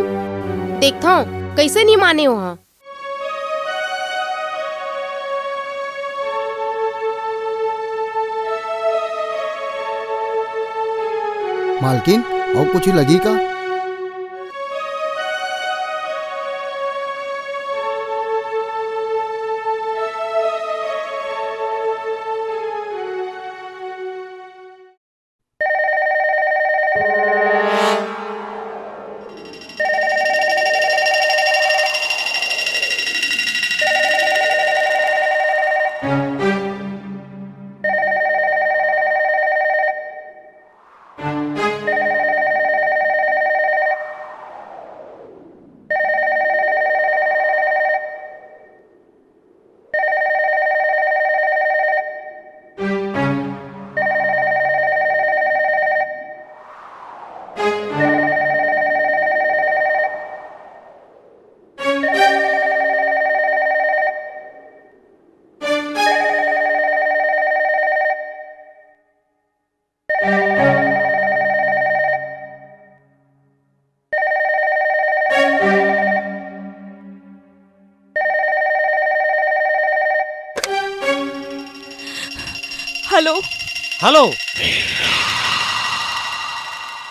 देखथंव कइसे नी माने ओहा। मालकिन, अउ कुछ लगही का? हेलो। हेलो।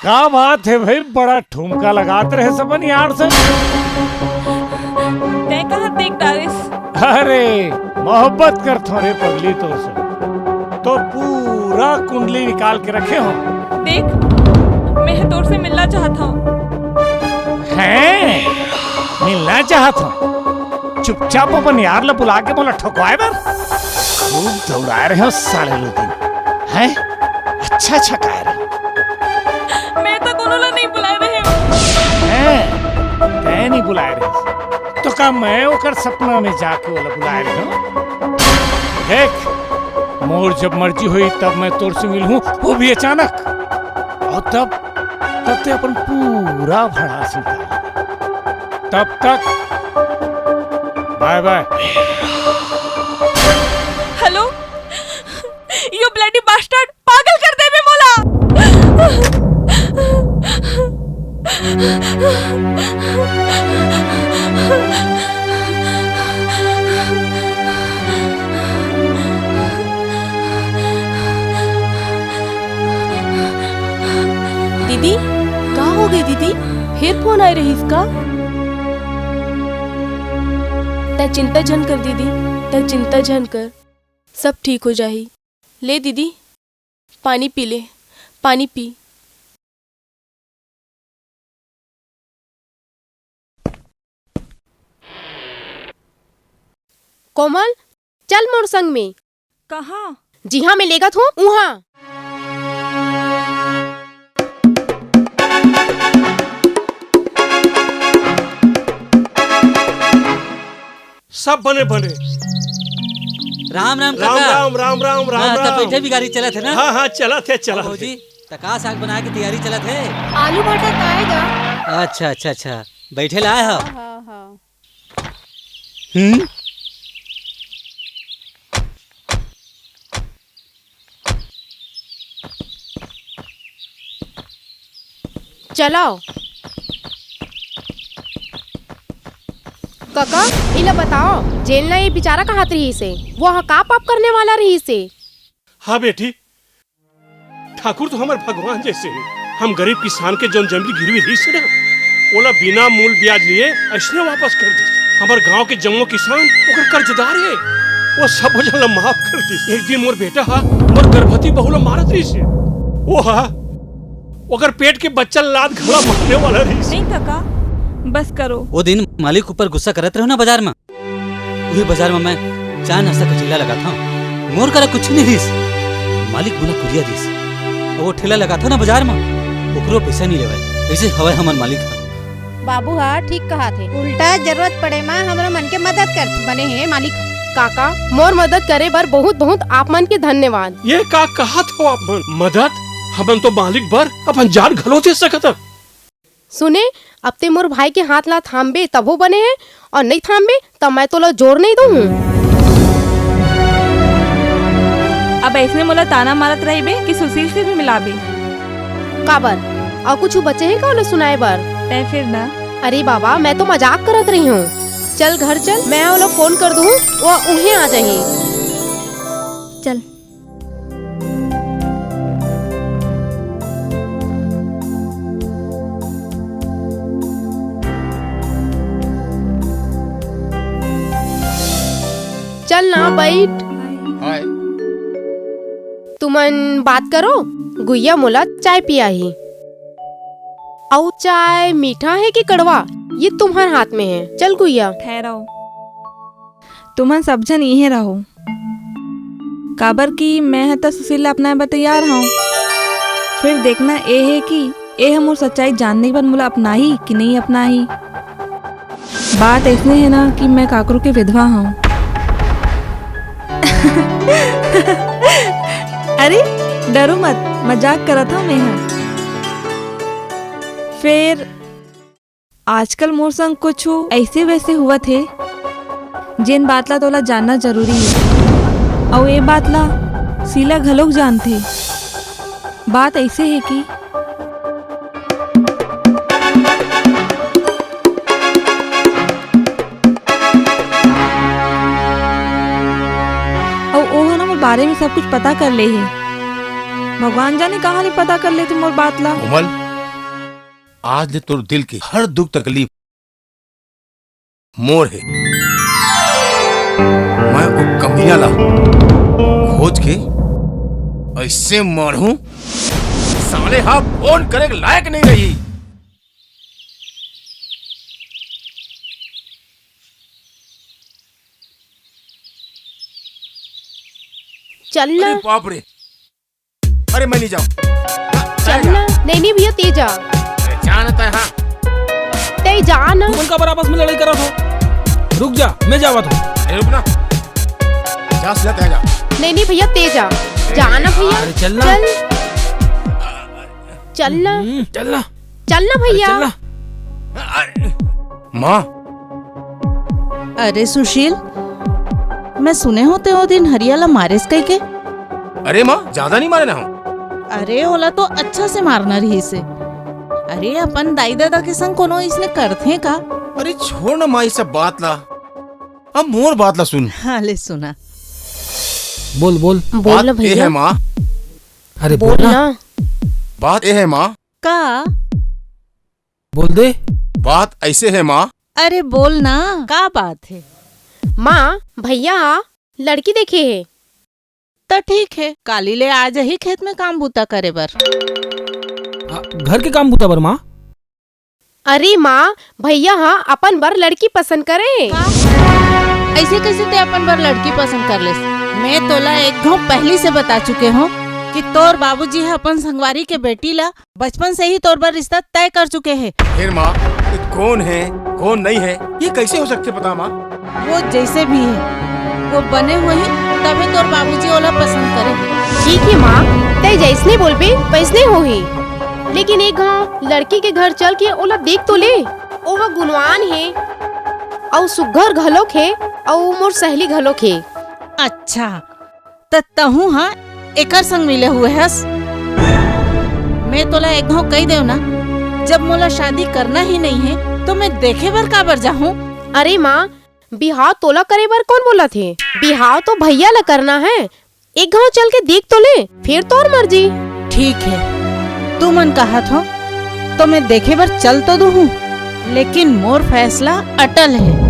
का बात हे भाई, बड़ा ठुमका लगात रहे अपन यार से। तैं कहाँ देख डारिस? अरे, मोहब्बत करथों रे पगली तोर से। तोर पूरा कुंडली निकाल के रखे हों। देख, मैं तोर से मिलना चाहत हंव। हैं? मिलना चाहत हंव? चुपचाप अपन यार ला बुला के मोला ठोकवाए बर? खूब दौड़ाए रहे हों साले दू दिन। हैं? अच्छा, अच्छा काहे रहे? मैं तो कोनो ला नहीं बुलाए रहे। हैं? तैं नहीं बुलाए रहे? तो का मैं ओकर सपना में जाके ओला बुलाए रहे हों? देख, मोर जब मर्जी होही तब मैं तोर से मिलहूं, वो भी अचानक। अउ तब, तब तैं अपन पूरा भड़ास निकाल। तब तक bye bye। Hello, you bloody bastard, पागल कर देबे मोला। दीदी, का हो गे दीदी? फेर फोन आए रहिस का? तैं चिंता झन कर दीदी, तैं चिंता झन कर, सब ठीक हो जाही। ले दीदी, पानी पी ले, पानी पी। कोमल, चल मोर संग में। कहाँ? जिहाँ मैं लेगत हूँ, उहाँ। सब बने बने। राम राम राम काका। राम राम राम राम हाँ, तब राम। बैठे भी गाड़ी चलत हे ना? हाँ हाँ, चलत हे, चलत हे। भौजी, त का साग बनाए के तैयारी चलत हे? आलू भाटा ताएगा। अच्छा अच्छा अच्छा, बैठे ला आए हो? हाँ हाँ। हम्म। चलाओ। कका, इला बताओ, जेन ला ये बिचारा कहत रहिस हे, वो ह का पाप करने वाला रहिस हे? हाँ बेटी, ठाकुर तो हमर भगवान जैसे हे। हम गरीब किसान के जौन जमीन गिरवी रहिस हे ना, ओला बिना मूल ब्याज लिए अइसने वापस कर दिस। हमर गांव के जम्मो किसान ओकर कर्जदार हे। वो सब झन ला माफ कर दिस। एक दिन मोर बेटा हा मोर गर्भवती बहू ला मारत रहिस हे। वो हा ओकर पेट के बच्चा लात घला मारने वाला रहिस। नहीं कका, बस करो। वो दिन मालिक ऊपर गुस्सा करत रहो ना बाजार में, उही बाजार में मैं चार नाश्ता का ठेला लगात हूँ। मोर करा कुछ नहीं दिस, मालिक मोला कुरिया दिस। और वो ठेला लगात हूँ ना बाजार में, ओकरो पैसा नहीं लेवे। ऐसे हवय हमर मालिक ह। बाबू हा ठीक कहा थे, उल्टा जरूरत पड़े मा हमरो मन के मदद कर बने हे मालिक। काका, मोर मदद करे बर बहुत बहुत आप मन के धन्यवाद। ये का कहत हो आप मन? मदद? हमन तो मालिक बर अपन जान घलो दे सकत हन। सुने, अब ते मोर भाई के हाथ ला थामबे तभो बने हे, और नहीं थामबे त मैं तोला जोर नहीं दूँ। अब ऐसने मोला ताना मारत रहिबे कि सुशील से भी मिलाबे। काबर? और कुछ बचे हे का ओला सुनाए बर? तै फिर ना। अरे बाबा, मैं तो मजाक करत रही हूँ। चल घर चल, मैं ओला फोन कर दूँ, वो उहें आ जाही। चल। चल ना, बैठ। हाय। तुमन बात करो, गुइया मोला चाय पियाही। अउ चाय मीठा हे कि कड़वा, ये तुम्हर हाथ में हे। चल गुइया। ठहराओ। तुमन सब झन इहें रहो, काबर कि मैं ह त सुशील ला अपनाए बर तैयार हंव। फिर देखना ए हे कि ए ह मोर सच्चाई जानने के बाद मोला अपनाही कि नहीं अपनाही। बात अइसने हे ना कि मैं काकरो के विधवा हंव। अरे, डरो मत, मजाक करत हंव मैं ह। फेर आजकल मोर संग कुछु अइसे वइसे होवत हे, जेन बात ला तोला जानना जरूरी हे। अउ ए बात ला शीला घलोक जानथे। बात अइसे हे कि अउ ओह ना मोर बारे में सब कुछ पता कर ले हे। भगवान जाने कहाँ ले पता कर लेथे मोर बात ला। कोमल, आज ले तोर दिल के हर दुख तकलीफ मोर हे। मैं ओ कमीना ला खोज के अइसे मारहूं, साले हा फोन करे के लायक नहीं रही। चल ना। अरे बाप रे, अरे मैं नहीं जाऊँ। चल ना। नहीं, नहीं भैया, ते जा। अरे जा ना तै, हाँ। ते जा ना। तुमन काबर आपस में लड़ाई करत हो? रुक जा, मैं जावत हूँ। अरे रुक ना। जा सीधा तै जा। नहीं, नहीं भैया, ते जा। जा ना भैया। अरे चल ना। चल। चल ना। हम्म, चल ना। चल ना अरे भैया। चल ना। माँ। अरे सुशील, मैं सुने हों ते ओ दिन हरिया ला मारेस कहिके। अरे माँ, ज्यादा नहीं मारे ना हूँ। अरे ओला तो अच्छा से मारना रहिस हे। अरे अपन दाई ददा के संग कोनो इसने करथे का? अरे छोड़ ना माँ, ये सब बात ला। अब मोर बात ला सुन। हाँ ले सुना। बोल बोल। बोल बात ना ए भैया। है माँ। अरे बोल बोल ना। ना। बात ए है माँ, का? बोल दे। बात ऐसे है माँ। अरे बोल ना, का बात है? माँ, भैया हा लड़की देखे हे। त ठीक है, काली ले आ जाही खेत में काम बूता करे बर। आ, घर के काम बूता बर माँ? अरे माँ, भैया हा अपन बर लड़की पसंद करे। का? ऐसे कैसे ते अपन बर लड़की पसंद कर लेस? मैं तोला एक घाव पहली से बता चुके हूँ कि तोर बाबूजी हा अपन संगवारी के बेटी ला बचपन से ही तोर बर रिश्ता तय कर चुके हे। फिर माँ, ये कौन है, कौन नहीं है, ये कैसे हो सकते पता माँ? वो जैसे भी है, वो बने होही, तभे तोर बाबूजी ओला पसंद करे। ठीक है माँ, तै जैसने बोलबे वैसने होही। लेकिन एक घाव लड़की के घर चल के ओला देख तो ले। ओहा गुणवान हे, अउ सुग्घर घलोक हे, अउ मोर सहेली घलोक हे। अच्छा, त तहूँ ह एकर संग मिले हुए हस? मैं तोला एक घाव कही देव ना, जब मोला शादी करना ही नहीं है, तो मैं देखे बर काबर जाहूँ? अरे माँ, बिहाव तोला करे बर कौन बोलत हे? बिहाव तो भैया ला करना है। एक घाव चल के देख तो ले, फिर तोर मर्जी। ठीक है, तुमन कहत हो, तो मैं देखे बर चल तो दूहूँ, लेकिन मोर फैसला अटल है।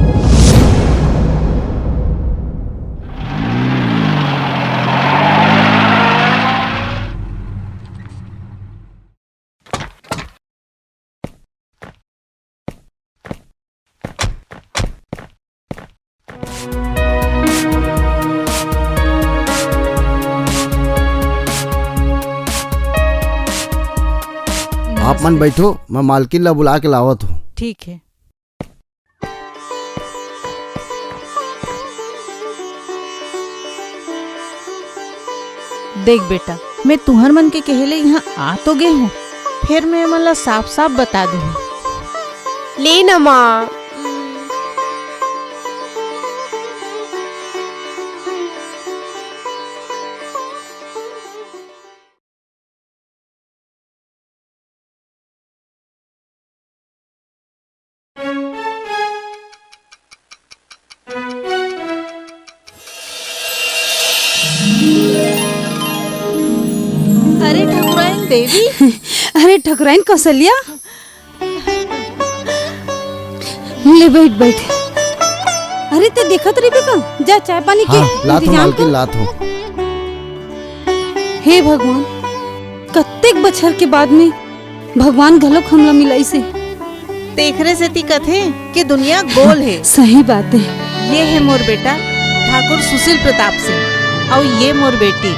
आप मन बैठो, मैं मालकिन ला बुला के लावत हूँ। ठीक है। देख बेटा, मैं तुहर मन के कहे ले यहाँ आ तो गे हूँ, फेर मैं एमन ला साफ-साफ बता दूँ। ले न माँ। अरे ठकुराइन देवी। अरे ठकुराइन कौशल्या। ले बैठ, बैठ। अरे ते देखत रहिबे का? जा चाय पानी के हाँ, लात हो इंतजाम मालकिन, कर। लात हो। हे भगवान, कत्तेक बछर के बाद में भगवान घलोक हमला मिलाइस हे। तेखरे सेती कथे कि दुनिया गोल हे। सही बात हे। ये हे मोर बेटा ठाकुर सुशील प्रताप सिंह, अउ ये मोर बेटी,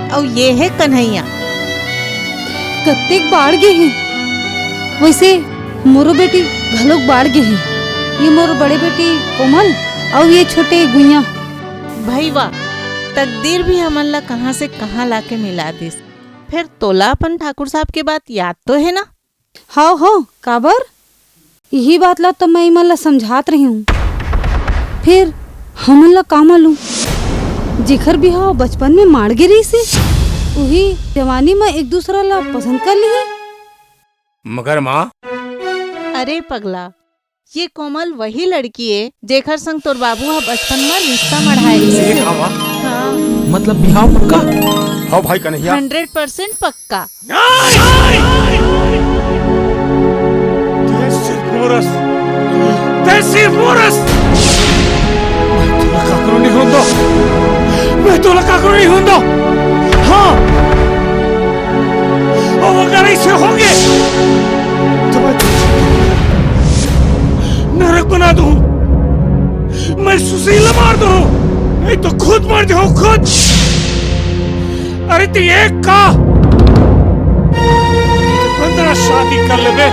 अउ ये हे कन्हैया। कत्तेक बाढ़ गे हे। वैसे मोरो बेटी घलोक बाढ़ गे हे। ये मोर बड़े बेटी कोमल, अउ ये छोटे गुइया। भई वाह, तकदीर भी हमन ला कहाँ से कहाँ लाके मिला दिस। फेर तोला अपन ठाकुर साहब के बात याद तो हे ना? हव, हव, काबर? इही बात ला तो मैं इमन ला समझात रही हूँ। फेर हमन ला का मालूम, जेखर बिहाव बचपन में माड़ गे रहिस हे, उही जवानी में एक दूसरा ला पसंद कर लिही। मगर माँ। अरे पगला, ये कोमल वही लड़की ए, जेकर संग तोर बाबू ह बचपन म रिश्ता मढ़ाए रिहिस हे। ए, का बात? हाँ। मतलब बिहाव पक्का? हव भाई कन्हैया। हंड्रेड परसेंट पक्का। नहीं! तैं सिर्फ मोर अस, तैं सिर्फ मोर अस। मैं तोला काकरो नहीं होन दो, मैं तोला काकरो नहीं होन दो। हाँ, अउ अगर ऐसे होगे, तो मैं नरक बना दूँ। मैं सुशील ला मार दूँ। नहीं तो खुद मर जाऊँ, खुद। अरे, तैं एक का पंद्रह शादी कर लेबे।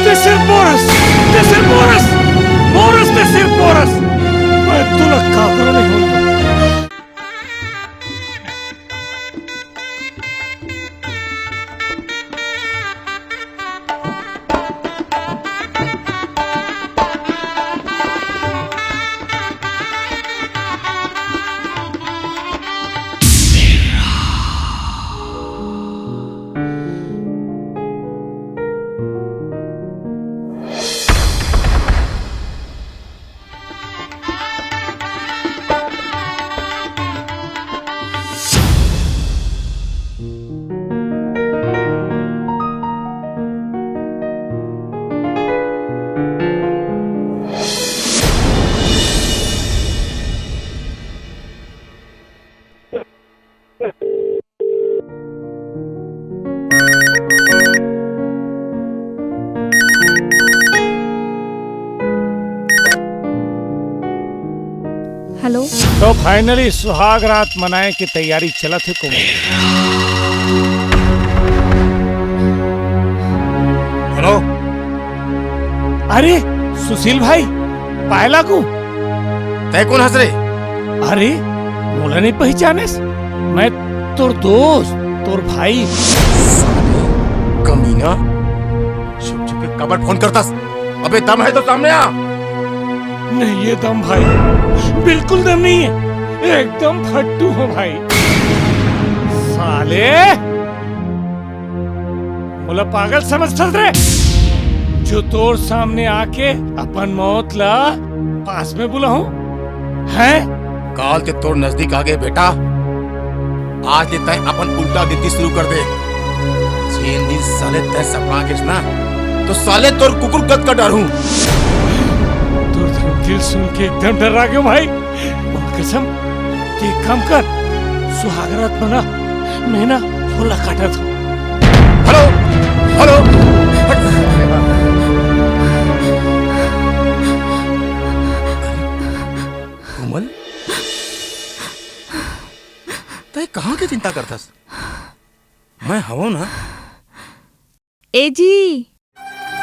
तैं सिर्फ मोर अस, तैं सिर्फ मोर अस, मोर अस, तैं सिर्फ मोर अस। मैं तोला काकरो नहीं होन। हेलो। तो finally सुहाग रात मनाए के तैयारी चलत हे कोमल। हेलो। अरे सुशील भाई, पाए लागू। तै कोन हस रे? अरे मोला नहीं पहचानेस? मैं तोर दोस्त, तोर भाई। साले कमीना, छुप छुप के काबर फोन करथस? अबे दम है तो सामने आ। नहीं ये दम भाई, बिल्कुल दम नहीं है, एकदम फट्टू हूँ भाई। साले मोला पागल समझथस रे, जो तोर सामने आके अपन मौत ला पास में बुलाहूं, हैं? काल ते तोर नजदीक आ गे बेटा, आज ले तैं अपन उल्टा गिनती शुरू कर दे। जेन दिन साले तैं सपना गेस ना, तो साले तोर कुकुर कद का डरहूं। तोर दिल सुन के एकदम डर्रा गेंव भाई। मोर कसम, ते एक काम कर, सुहागरात मना, मैं ना फोन ला काटत हूँ। हेलो, हेलो, हट। कोमल, तैं कहाँ के चिंता करथस? मैं हवं ना। ए जी,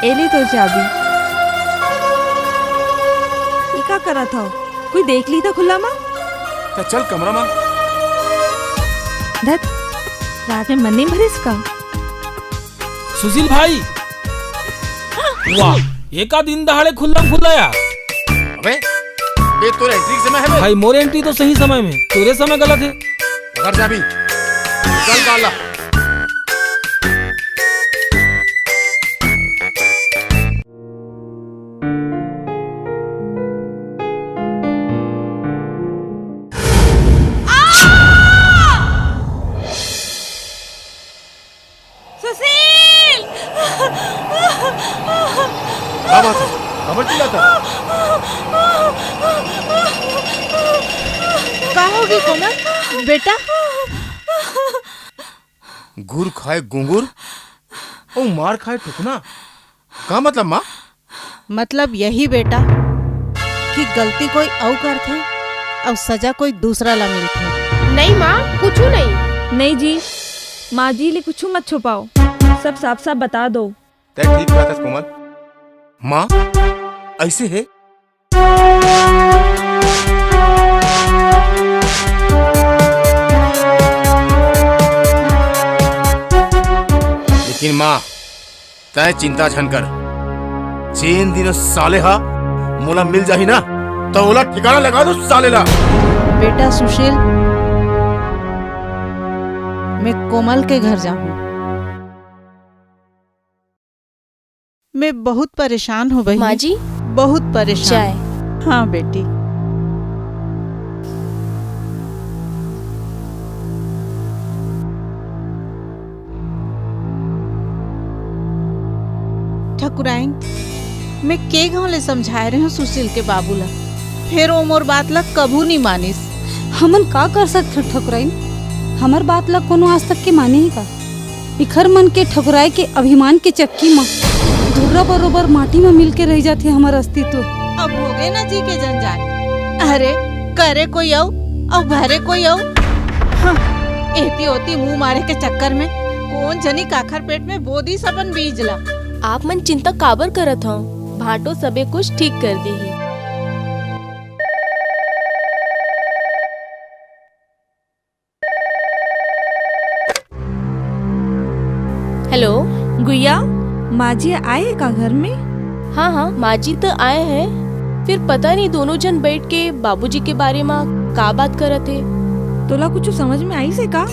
ए ले तोर चाबी। ई का करत हव? कोई देख ली त खुला मा? त चल कमरा मा। धत, रात में मन नहीं भरिस का? सुशील भाई, वाह, ये का दिन दहाड़े खुल्ला खुल्ला यार। अबे, बे तोर एंट्री के समय है बे। भाई, मोर एंट्री तो सही समय में, तोरे समय गलत है। पकड़ चाबी, निकल काला। सुशील! का बात है? काबर चिल्लाथस? का होगे कोमल? बेटा? गुर खाए गुंगुर अउ मार खाए टुकना। का मतलब माँ? मतलब यही बेटा कि गलती कोई अउ करथे अउ सजा कोई दूसरा ला मिलथे। नहीं माँ, कुछू नहीं। नहीं जी, माँ जी ले कुछू मत छुपाओ, सब साफ साफ बता दो। तै ठीक कहथस कोमल। माँ, ऐसे है। लेकिन माँ, तै चिंता झन कर। जेन दिन ओ साले हा मोला मिल जाही ना, त ओला ठिकाना लगा दो साले ला। बेटा सुशील, मैं कोमल के घर जाहूँ। मैं बहुत परेशान हूँ बहिनी। माँ जी, बहुत परेशान। चाय। हाँ बेटी। ठकुराइन, मैं के घांव ले समझाए रहे हूँ सुशील के बाबू ला, फेर ओ मोर बात ला कभू नहीं मानिस। हमन का कर सकथन ठकुराइन? हमर बात ला कोनो आज तक के माने हे का? इखर मन के ठकुराए के अभिमान के चक्की म धुर्रा बरोबर माटी म मिल के रह जाथे हमर अस्तित्व। अब होगे ना जी के जंजाल। अरे, करे कोई अउ, अउ भरे कोई अउ। हाँ, एती ओती मुंह मारे के चक्कर में कोन जनी काखर पेट में बो दिस अपन बीज ला। आप मन चिंता काबर करत हव? भांटो सबे कुछ ठीक कर दीही। हेलो। गुइया, माँ जी आए हे का घर में? हाँ, हाँ, माँ जी तो आए हैं। फिर पता नहीं दोनों जन बैठ के बाबूजी के बारे में का बात करत हे। तोला कुछ समझ में आइस हे का?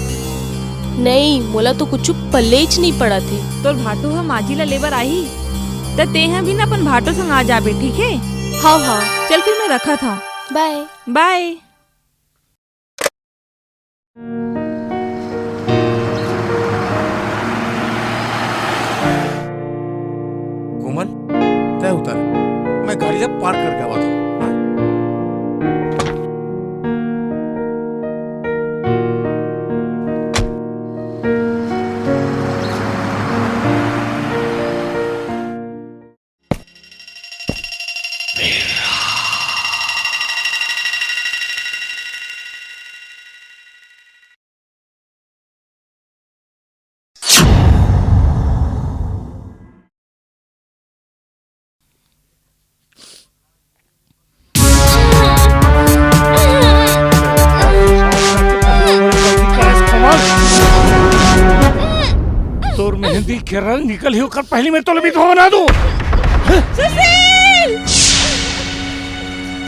नहीं, मोला तो कुछ पल्लेच नहीं पड़त हे। तोर भाटो ह माँ जी ला लेबर आही, त तेहा भी ना अपन भाटो संग आ जाबे, ठीक हे? हाँ, हाँ। चल फिर मैं रखत हूँ। बाय। बाय। कोमल, तै उतर, मैं गाड़ी ला पार्क करके आवत हूँ। हाँ। मेहंदी के रंग निकल ही ओकर पहली मैं तोला विधवा बना दूं। सुशील!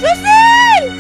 सुशील!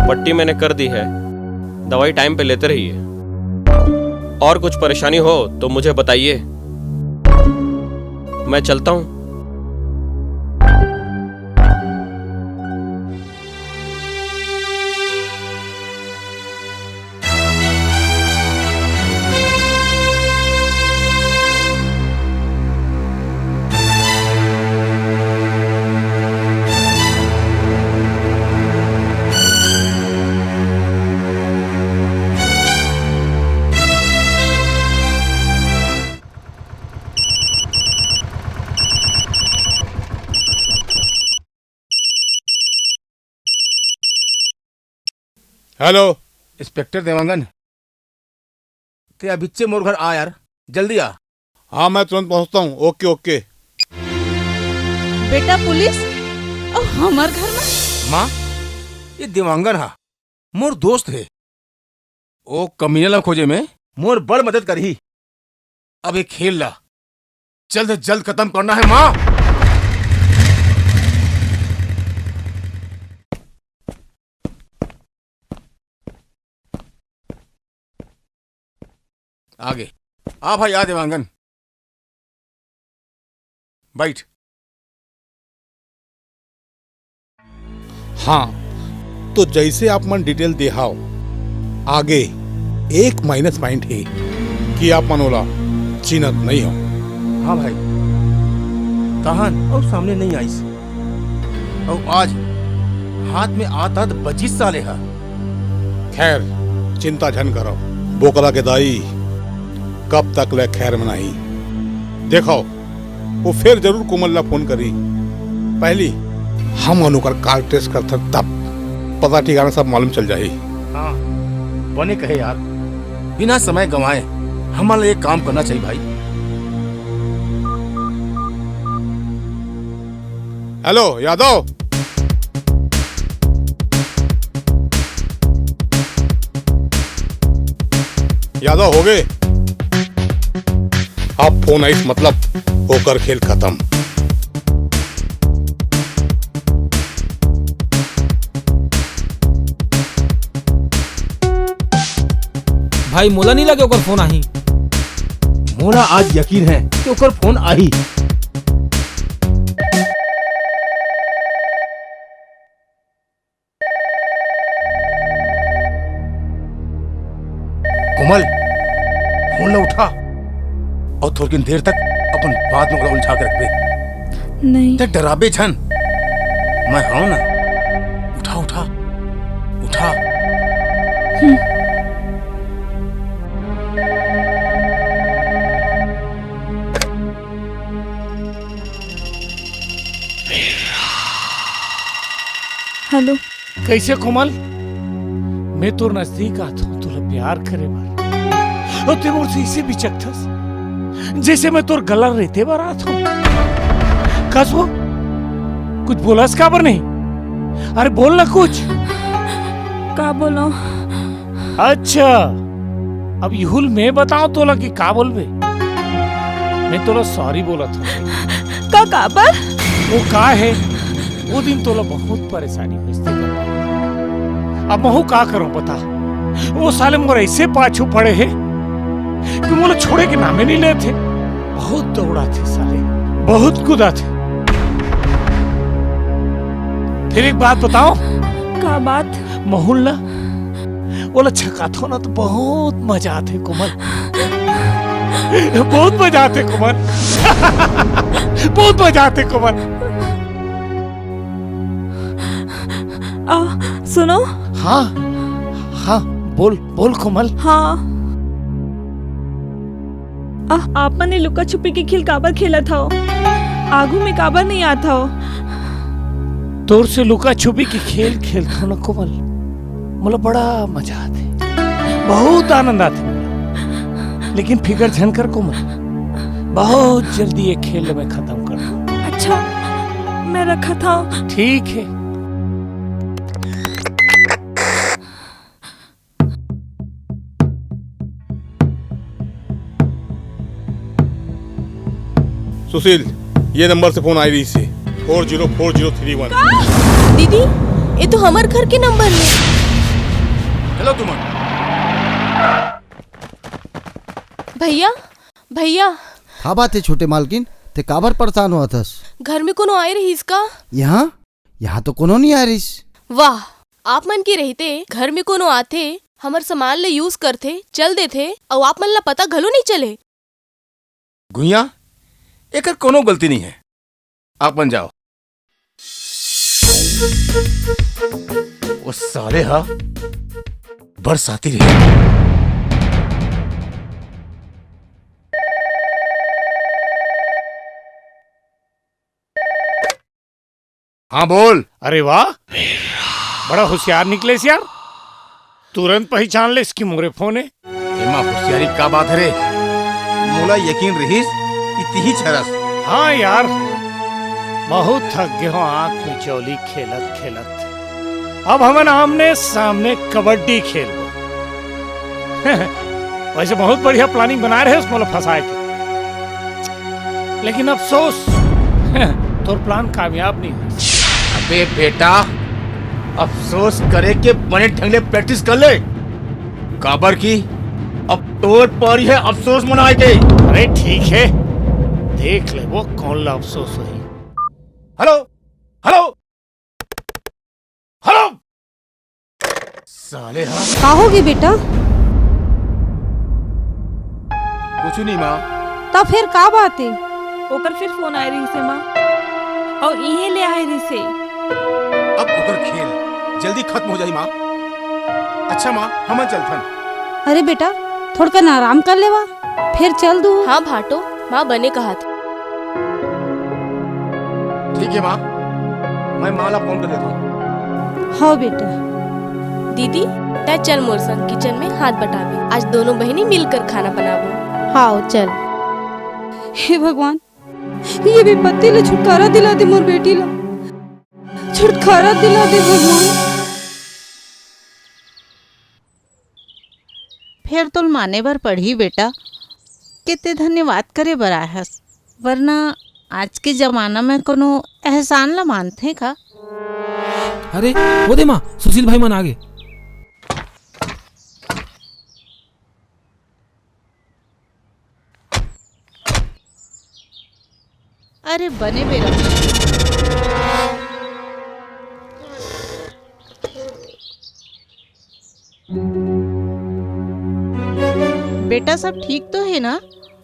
पट्टी मैंने कर दी है, दवाई टाइम पे लेते रहिए। और कुछ परेशानी हो तो मुझे बताइए, मैं चलता हूँ। हेलो। इंस्पेक्टर देवांगन, ते अभिच्चे मोर घर आ यार, जल्दी आ। हाँ, मैं तुरंत पहुंचता हूँ। ओके, ओके। बेटा पुलिस अउ हमर घर में। माँ, ये देवांगन हा, मोर दोस्त हे। ओ कमीना ला खोजे में मोर बड़ मदद करही। अब ये खेल ला जल्द से जल्द खत्म करना है माँ। आगे आ भाई, आ देवांगन, बैठ। हाँ, तो जैसे आप मन डिटेल देहाव, आगे एक माइनस पॉइंट हे कि आप मन ओला चिन्हत नहीं हो। हाँ भाई, तहन अउ सामने नहीं आइस, अउ आज हाथ में आत आत बजिस साले हा। खैर, चिंता झन करो, बोकरा के दाई कब तक ले खैर मनाही। देखो, वो फेर जरूर कोमल ला फोन करी। पहली हम ओकर कार ट्रेस करथन, तब पता ठिकाना सब मालूम चल जाही। हाँ, बने कहे यार, बिना समय गंवाए हमन ला ये काम करना चाहिए भाई। हेलो यादव, यादव हो गए। अब फोन आइस, मतलब ओकर खेल खत्म। भाई, मोला नहीं लगे ओकर फोन आही। मोला आज यकीन है कि ओकर फोन आही। कोमल, फोन ला उठा अउ थोड़किन देर तक अपन बात में ओला उलझा के रखबे। नहीं। ते डराबे झन, मैं हौं ना। उठा, उठा, उठा। हम्म। हेलो। कइसे कोमल? मैं तोर नजदीक आथों, तोला प्यार करे बर। अउ ते मोर से अइसे बिचकथस, जइसे मैं तोर गला रेते बर आथों। कस वो? कुछ बोलस काबर नहीं? अरे बोल ना कुछ। का बोलंव? अच्छा, अब इहू ल मैं बतांव तोला कि का बोलबे? मैं तोला sorry बोलत हौं। का, काबर? वो का हे, वो दिन तोला बहुत परेशानी होइस तेकर बाद। अब महूं का करंव बता? वो साले मोर अइसे पाछू पड़े हे कि मोला छोड़े के नामे नइ लेत हे। बहुत दउड़ाथे साले, बहुत कुदाथे। फेर एक बात बतांव। का बात? महूं ल ना, ओला छकाथों ना त बहुत मजा आथे कोमल। बहुत मजा आथे कोमल। बहुत मजा आथे कोमल। आ, सुनो। हाँ, हाँ, बोल, बोल कोमल। हाँ। आ, आप मन ए लुका छुपी के खेल काबर खेलत हव? आगू में काबर नइ आत हव? तोर से लुका छुपी के खेल खेलथों ना कोमल, मोला बड़ा मजा आथे, बहुत आनंद आथे मोला। लेकिन फिकर झन कर कोमल, बहुत जल्दी ये खेल ल मैं खतम कर दूं। अच्छा, मैं रखत हौं। ठीक हे। सुशील, ये नंबर से फोन आय रहिस हे, four zero four zero three one। का? दीदी, ये तो हमर घर के नंबर हे। हेलो तुमन। भैया, भैया। का बात हे छोटे मालकिन, ते काबर परेशान होवत हस? घर में कोनो आय रहिस का? यहाँ? यहाँ तो कोनो नइ आय रहिस। वाह, आप मन के रहिते घर में कोनो आथे, हमर सामान ल use करथे, चल देथे, अउ आप मन ल पता घलो नइ चले। गुइया, एकर कोनो गलती नइ हे। आप मन जाओ। वो साले हा बरसाती रहे। हाँ, बोल। अरे वाह, बड़ा होशियार निकलेस यार, तुरंत पहिचान लेस कि मोरे फोन हे। एमा होशियारी का बात हे रे? मोला यकीन रहिस कि तिही छरस। हाँ यार, बहुत थक गे हों आँख मिचौली खेलत खेलत। अब हमन आमने सामने कबड्डी खेलबो। वइसे बहुत बढ़िया planning बनाय रहेस मोला फंसाय के, लेकिन अफसोस, तोर plan कामयाब नइ होइस। अबे बेटा, अफसोस करे के बने ढंग ले practice कर ले, काबर कि अब तोर पारी हे अफसोस मनाय के। अरे ठीक हे, देख लेबो कोन ला अफसोस होही। Hello, hello, hello. साले हा। का होगे बेटा? कुछु नहीं माँ। त फेर का बात हे? ओकर फेर फोन आय रहिस हे माँ, अउ इहें ले आय रहिस हे। अब ओकर खेल जल्दी खत्म हो जाही माँ। अच्छा माँ, हमन चलथन। अरे बेटा, थोड़कन आराम कर लेवा। फेर चल दू। हाँ भाटो, माँ बने कहत। ठीक हे माँ, मैं माँ ला फोन कर देथों। हाँ बेटा। दीदी, तैं चल मोर संग kitchen में हाथ बटाबे। आज दोनों बहिनी मिलकर खाना बनाबो। हाँ, चल। हे भगवान, ये विपत्ति ले छुटकारा दिला दे मोर बेटी ला। छुटकारा दिला दे भगवान। फेर तोल माने बर पड़ही बेटा, के ते धन्यवाद करे बर आए हस, वरना आज के जमाना में कोनो एहसान ला मानथे का? अरे, वो दे माँ, सुशील भाई मन आगे। अरे बने बेरा। बेटा, सब ठीक तो हे ना?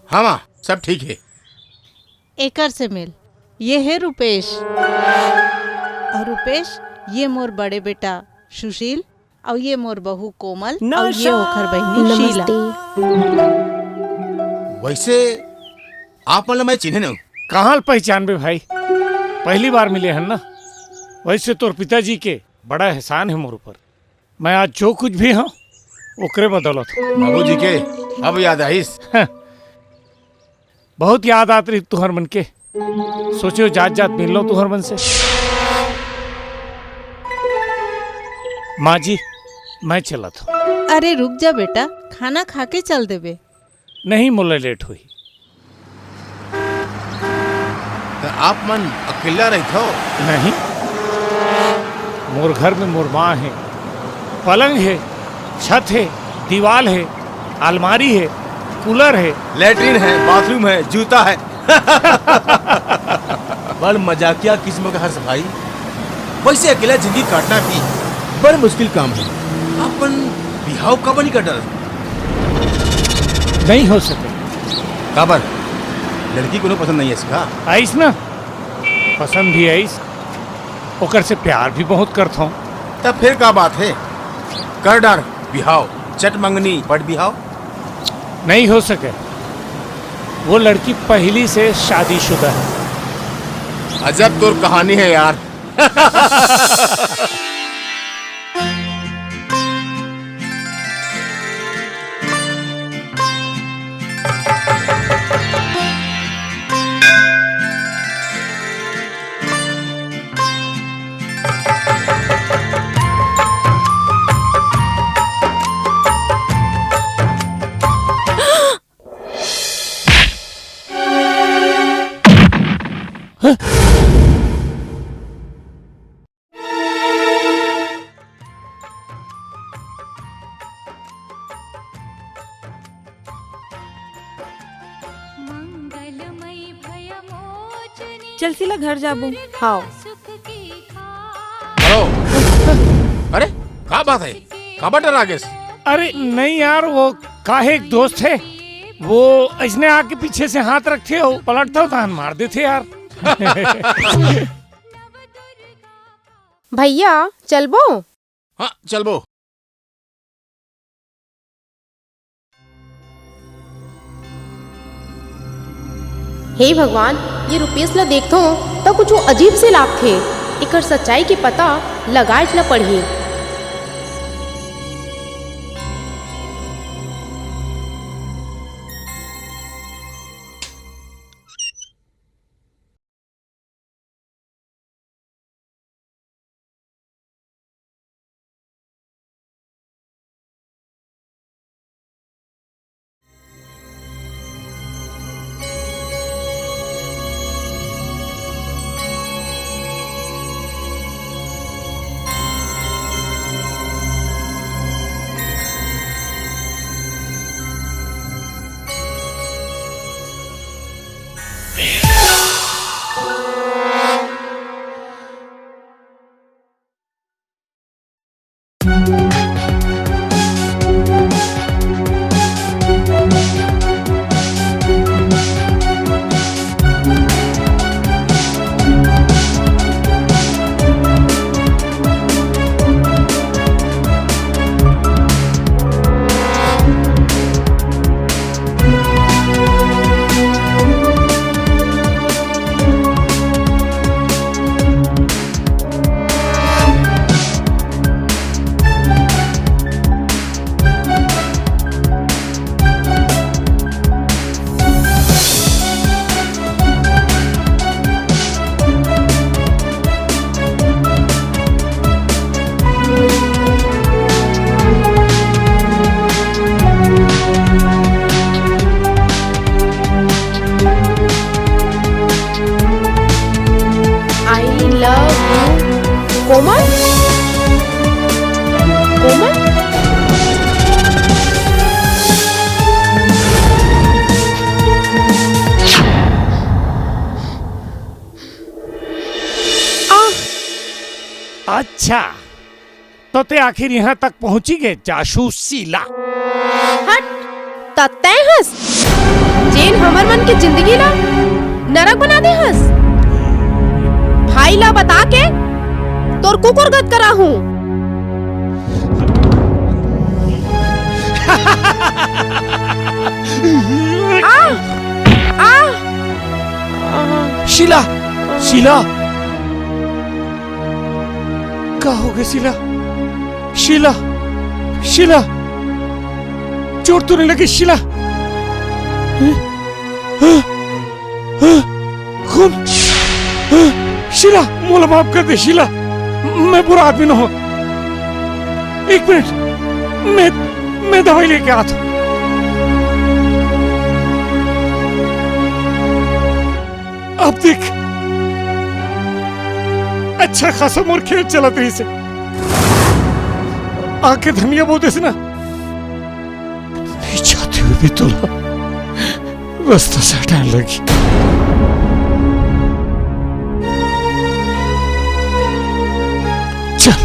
हाँ माँ, सब ठीक हे। एकर से मिल। ये हे रूपेश। अउ रूपेश, ये मोर बड़े बेटा सुशील, अउ ये मोर बहू कोमल, अउ ये ओखर बहिनी शीला। नमस्ते। वैसे आप मन ला मैं चिन्हे नहूं। कहाँ ल पहचानबे भाई, पहली बार मिले हन ना। वैसे तोर पिताजी के बड़ा एहसान हे मोर ऊपर। मैं आज जो कुछ भी हूँ, ओकरे बदौलत हूँ। बाबूजी के अब याद आइस। बहुत याद आत रही तुहर मन के। सोचेंव जात जात मिल लूं तुहर मन से। माँ जी, मैं चलत हूँ। अरे रुक जा बेटा, खाना खा के चल देबे। नहीं, मोला लेट होही। त आप मन अकेला रहिथव? नहीं, मोर घर में मोर माँ हे, पलंग हे, छत हे, दीवाल हे, अलमारी हे, कूलर हे। लैट्रिन हे, बाथरूम हे, जूता हे। बड़ मजाकिया किस्म का हर्ष भाई। वैसे अकेला जिंदगी काटना भी बड़ मुश्किल काम हे। अपन बिहाव काबर नहीं कर डारत? नहीं हो सके। काबर? लड़की कोनो पसंद नहीं हे इसका? आइस ना, पसंद भी आइस, ओकर से प्यार भी बहुत करत हूँ। तब फिर का बात हे, कर डार बिहाव, चट मंगनी पट बिहाव। नहीं हो सके, वो लड़की पहली से शादीशुदा हे। अजब तोर कहानी हे यार। चल सिला, घर जाबो। हाँ। हेलो। अरे, का बात हे? काबर डरा गेस? अरे नहीं यार, वो काहे एक दोस्त हे, वो अइसने आके पीछे से हाथ रखथे अउ पलटथे अउ तहान मार देथे यार। भैया, चलबो? हाँ, चलबो। हे भगवान, ये रुपेश ला देखथों, त कुछु अजीब से लागथे। एकर सच्चाई के पता लगाएच ला पड़ही। I love you। कोमल? कोमल? आ! अच्छा, तो ते आखिर यहाँ तक पहुँची गे, जासूस शीला। हट, त तैं हस, जेन हमर मन के जिंदगी ला नरक बना दे हस। अइला बता के तोर कुकुर गत करा हूँ। आ, आ, शीला, शीला, का हो गए शीला? शीला, शीला, चोट तो नहीं लगी शीला? हाँ? हाँ? खून? हाँ? शीला, मोला माफ कर दे शीला, मैं बुरा आदमी ना हूँ। एक मिनट, मैं, मैं दवाई लेके आता हूँ। अब देख, अच्छा खासा मोर खेल चलत रहिसे। आके धनिया बो देस ना, नहीं चाहते हुए भी तोला रास्ता से हटाने लगी। चल।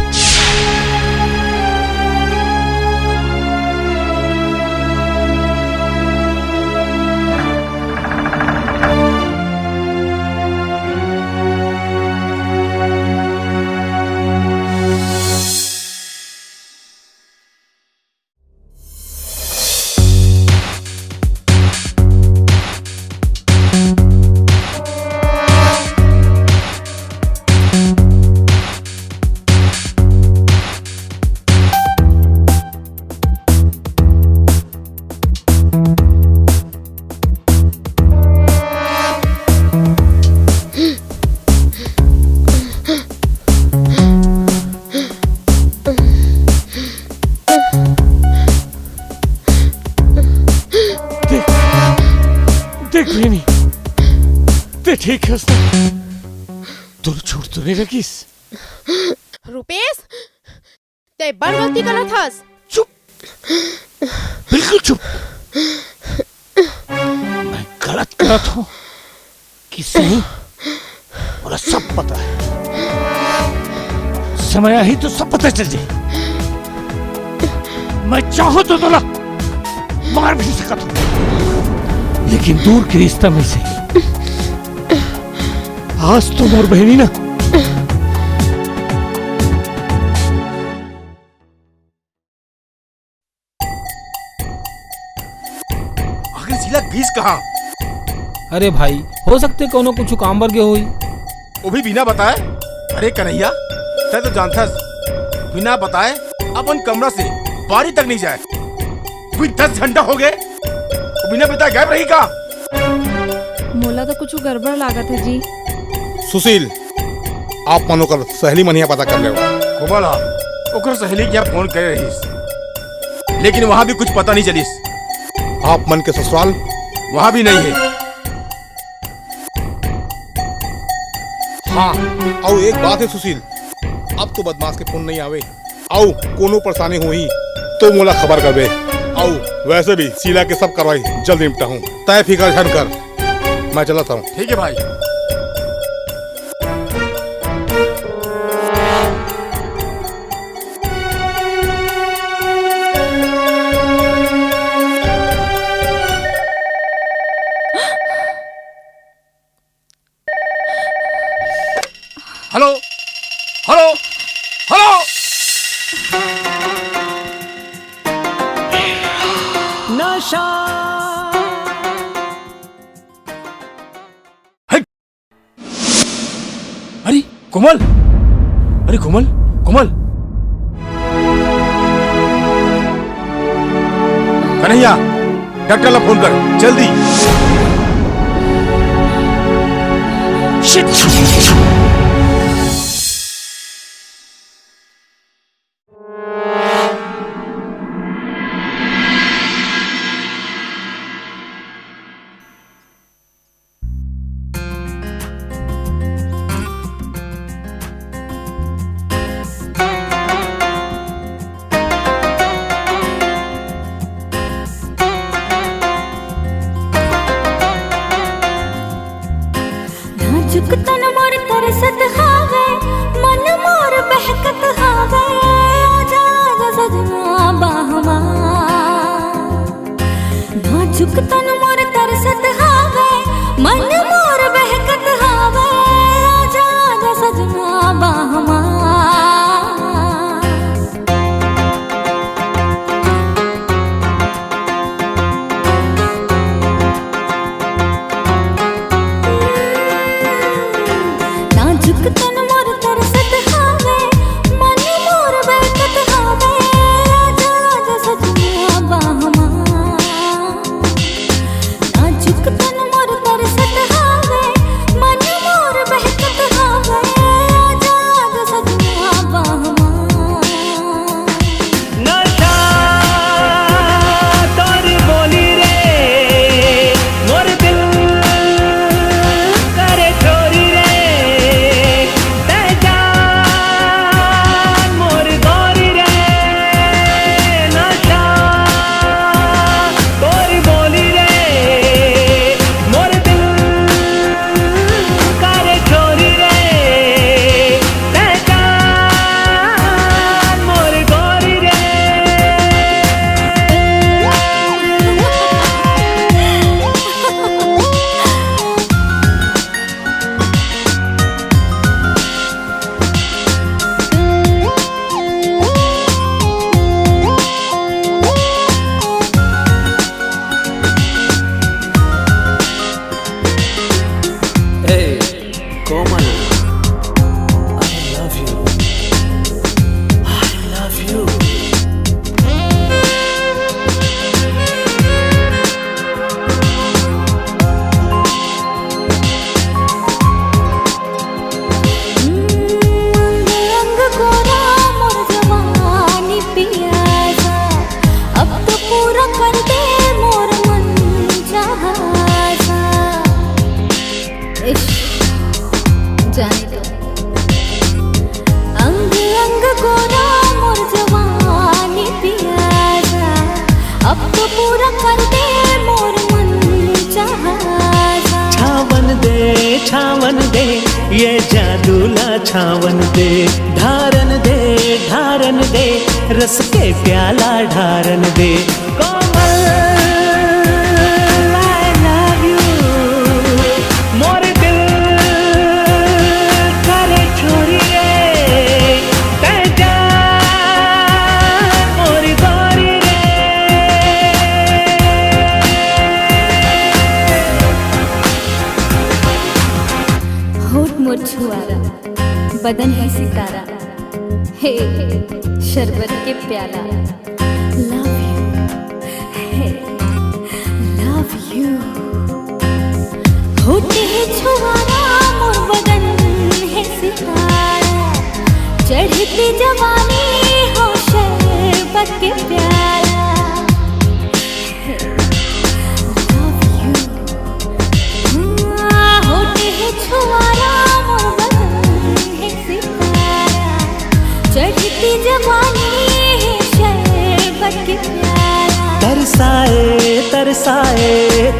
देख, देख बहिनी, ते ठीक हस ना? तोर चोट तो नहीं लगिस? रुपेश, ते बड़ गलती करत हस। चुप, बिल्कुल चुप। मैं गलत करत हूँ कि सही, मोला सब पता है। समय आही तो सब पता चल जाए। मैं चाहूँ तो तोला मार भी सकत हूँ, लेकिन दूर के रिश्ता में से आज तो मोर बहिनी ना। आखिर शीला गिस कहाँ? अरे भाई, हो सकथे कोनो कुछु काम बर गे होही। वो भी बिना बताए? अरे कन्हैया, तैं तो जानथस, बिना बताए अपन कमरा से बारी तक नहीं जाए। अभी दस घंटा हो गए, वो बिना बताए गायब रही का? मोला तो कुछु गड़बड़ लागत हे जी। सुशील, आप मन ओकर सहेली मन यहाँ पता कर लेव। कोमल हा, ओकर सहेली के यहाँ फोन करे रहिस, लेकिन वहाँ भी कुछ पता नहीं चलिस। आप मन के ससुराल वहाँ भी नहीं है। हाँ, अउ एक बात है सुशील, अब तो बदमाश के फोन नहीं आवे, अउ कोनो परेशानी होही तो मोला खबर करबे। अउ वैसे भी शीला के सब कार्रवाई जल्द निपटाहूँ, तैं फिकर झन कर, मैं चलत हूँ। ठीक है भाई। Hello, hello, hello. नशा। हट। अरे कोमल, अरे कोमल, कोमल। कन्हैया, डॉक्टर ला फोन कर, जल्दी। Shit! नाजुक तन मोर तरसत हावे, मन मोर बहकत हावे, आजा आजा सजना बाहमा। नाजुक तन मोर तरसत हावे, मन मोर बहकत हावे, आजा आजा जाने दो। अंग अंग गोरा मोर जवानी पियारा, अब तो पूरा कर दे मोर मन चाहा। छावन दे, छावन दे, ये जादू ला छावन दे, ढारन दे, ढारन दे, रस के प्याला ढारन दे। कोमल, I love you, मोर दिल करे चोरी रे, तै जान मोर गोरी रे। होठ मोर छुआरा, बदन है सितारा, हे शरबत के प्याला। Love you, हे love you। होठ है छुआरा, मोर बदन है सितारा, चढ़ती जवानी हो शरबत के प्याला। Love you। हाँ, होठ है छुआरा, मोर बदन है सितारा, चढ़ती जवानी है शरबत के प्याला। तरसाए, तरसाए,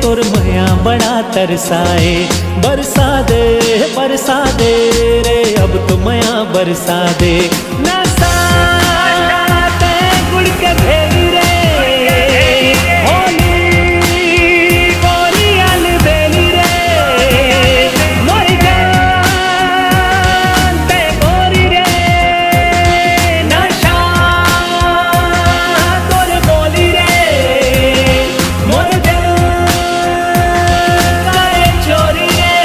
तोर मया बड़ा तरसाए, बरसा दे, बरसा दे रे, अब तो मया बरसा दे। नशा ते गुड़ के भेली रे, होली गोरी अलबेली रे, मोर जान ते गोरी रे, नशा तोर बोली रे, मोर दिल का ए चोरी रे,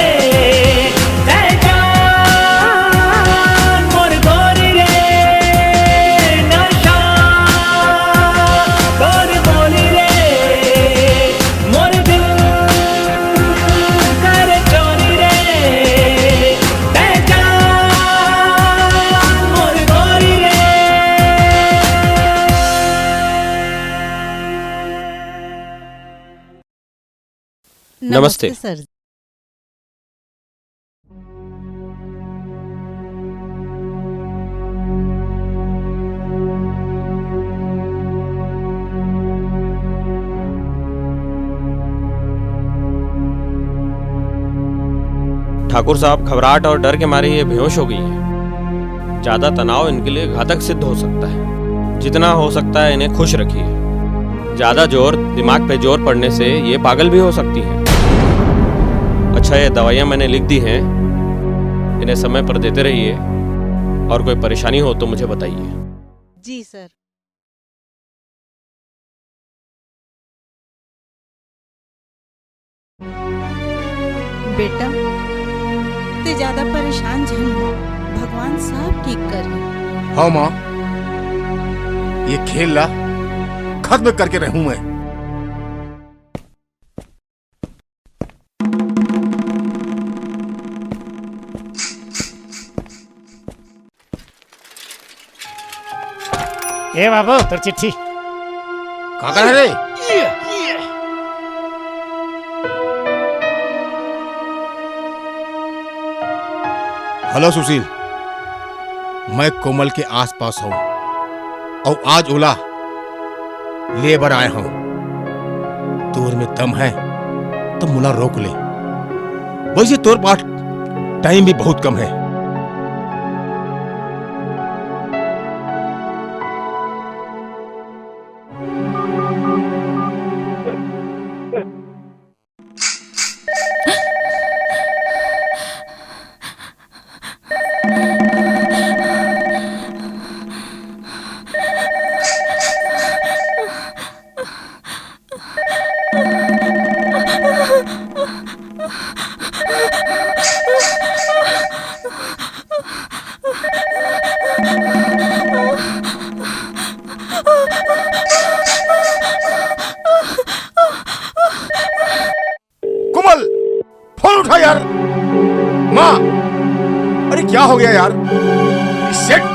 तै जान मोर गोरी रे, नशा तोर बोली रे, मोर दिल का ए चोरी रे, तै जान मोर गोरी रे। नमस्ते। नमस्ते सर। ठाकुर साहब, घबराहट और डर के मारे ये बेहोश हो गई है। ज्यादा तनाव इनके लिए घातक सिद्ध हो सकता है। जितना हो सकता है, इन्हें खुश रखिए। ज्यादा जोर, दिमाग पे जोर पड़ने से ये पागल भी हो सकती हैं। अच्छा, ये दवाइयाँ मैंने लिख दी हैं, इन्हें समय पर देते रहिए, और कोई परेशानी हो तो मुझे बताइए। जी सर। बेटा, ते ज्यादा परेशान झन हो, भगवान सब ठीक करही। हाँ माँ, ये खेल ला खत्म करके रहूं मैं। ए बाबू, तोर चिट्ठी। का करे रे? हेलो सुशील, मैं कोमल के आसपास हूँ और आज ओला ले बर आए हूँ। तोर में दम है तो मोला रोक ले, वैसे तोर पास टाइम भी बहुत कम है। कोमल, फोन उठा यार। माँ, अरे क्या हो गया यार? Shit।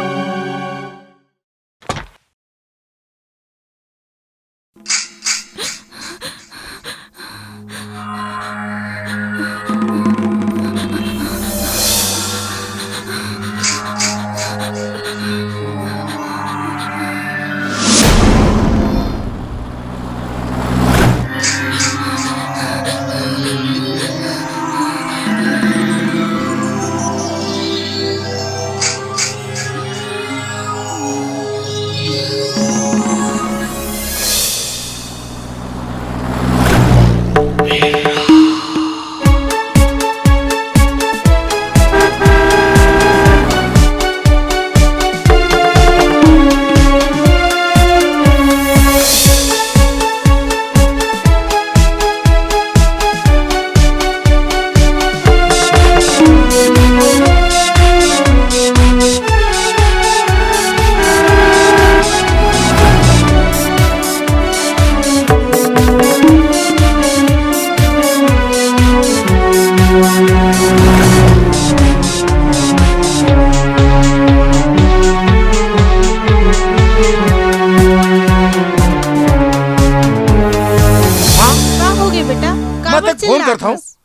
करत हूँ। बस।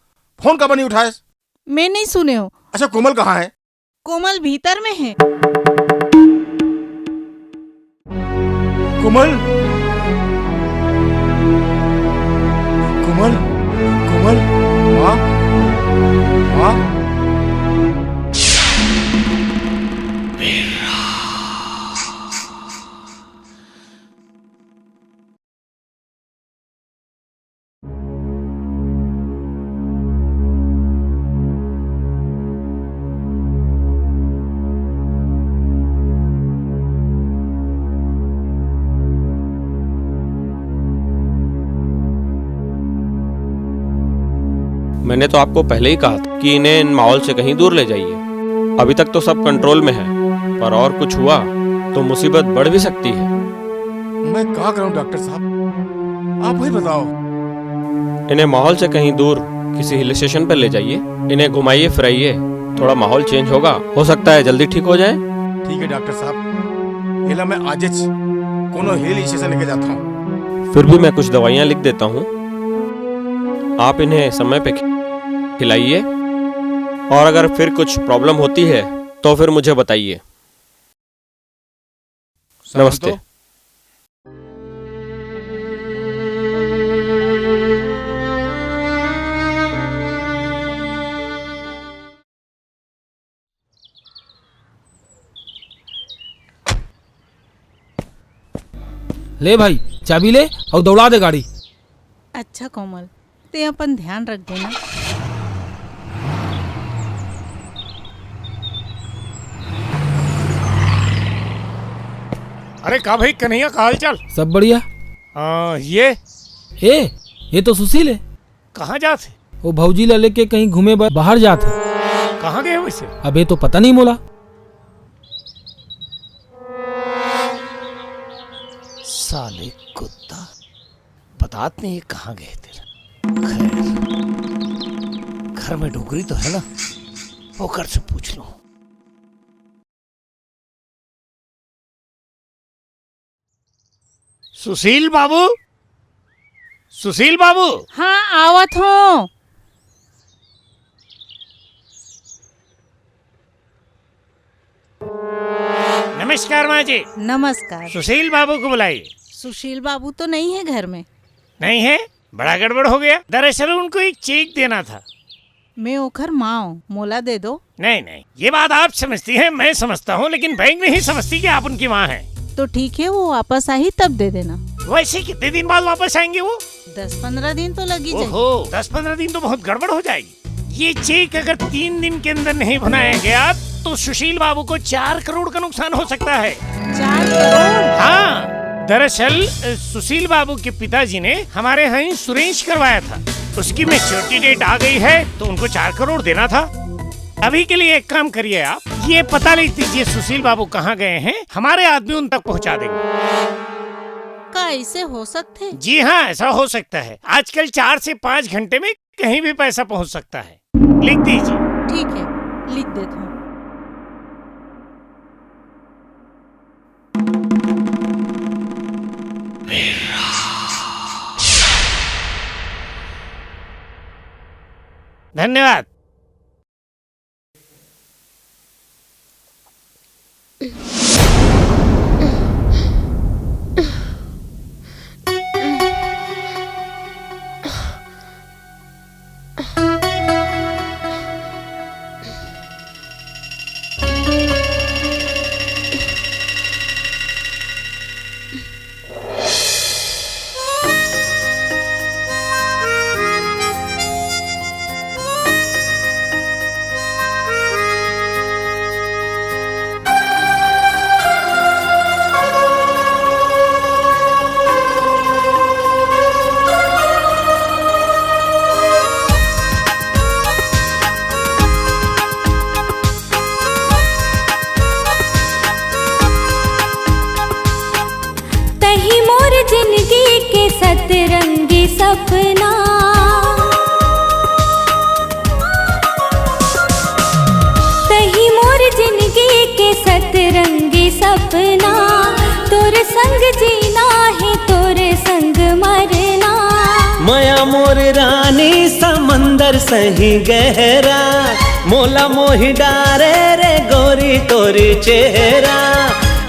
फोन काबर नहीं उठायस? मैं नहीं सुने हूँ। अच्छा, कोमल कहाँ है? कोमल भीतर में है। कोमल, कोमल, कोमल, माँ, माँ। मैंने तो आपको पहले ही कहा था कि इन्हें इन माहौल से कहीं दूर ले जाइए। अभी तक तो सब कंट्रोल में है, पर और कुछ हुआ तो मुसीबत बढ़ भी सकती है। मैं क्या करूं डॉक्टर साहब, आप ही बताओ। इन्हें माहौल से कहीं दूर किसी हिल स्टेशन पर ले जाइए, इन्हें घुमाइए फिराइए, थोड़ा माहौल चेंज होगा, हो सकता है जल्दी ठीक हो जाए। ठीक है डॉक्टर साहब, एला मैं आजच कोनो हिल स्टेशन लेके जाता हूँ। फिर भी मैं कुछ दवाइयाँ लिख देता हूँ, आप इन्हें समय पे खि-, खिलाइए, और अगर फिर कुछ प्रॉब्लम होती है तो फिर मुझे बताइए। नमस्ते। ले भाई, चाबी ले अउ दौड़ा दे गाड़ी। अच्छा कोमल, ते अपन ध्यान रख देना। अरे का भाई कन्हैया, का हाल चाल? सब बढ़िया। आ, ये? ए, ये तो सुशील है। कहाँ जात हे? वो भौजी ला लेके कहीं घूमे बर बाहर जात हे। कहाँ गए वैसे? अबे तो पता नहीं मोला। साले कुत्ता, बतात नहीं हे कहाँ गए तेरा। खैर, घर में डोकरी तो है ना, ओकर से पूछ लूं। सुशील बाबू, सुशील बाबू। हाँ, आवत हूँ। नमस्कार माँ जी। नमस्कार। सुशील बाबू को बुलाइए। सुशील बाबू तो नहीं है घर में। नहीं है? बड़ा गड़बड़ हो गया। दरअसल उनको एक चेक देना था। मैं ओखर माँ हूँ, मोला दे दो। नहीं, नहीं, ये बात आप समझती हैं, मैं समझता हूँ, लेकिन बैंक नहीं समझती कि आप उनकी माँ हैं। तो ठीक है, वो वापस आही तब दे देना। वैसे कितने दिन बाद वापस आएंगे वो? दस पन्द्रह दिन तो लग ही जाएगी। ओहो, दस पन्द्रह दिन तो बहुत गड़बड़ हो जाएगी। ये चेक अगर तीन दिन के अंदर नहीं बनाया गया तो सुशील बाबू को चार करोड़ का नुकसान हो सकता है। चार करोड़? हाँ, दरअसल अ, सुशील बाबू के पिताजी ने हमारे यहाँ इंश्योरेंस करवाया था, उसकी मैच्योरिटी डेट आ गई है तो उनको चार करोड़ देना था। अभी के लिए एक काम करिए आप, ये पता लिख दीजिए सुशील बाबू कहाँ गए हैं, हमारे आदमी उन तक पहुँचा देंगे। का ऐसे हो सकते? जी हाँ, ऐसा हो सकता है। आजकल चार से पाँच घंटे में कहीं भी पैसा पहुँच सकता है। लिख दीजिए। ठीक है, लिख देता हूँ। धन्यवाद। तही मोर जिनगी के सतरंगी सपना, तही मोर जिनगी के सतरंगी सपना, तोर संग जीना हे, तोर संग मरना। मैं या मोर रानी समंदर सही गहरा, मोला मोहि डारे रे गोरी तोर चेहरा,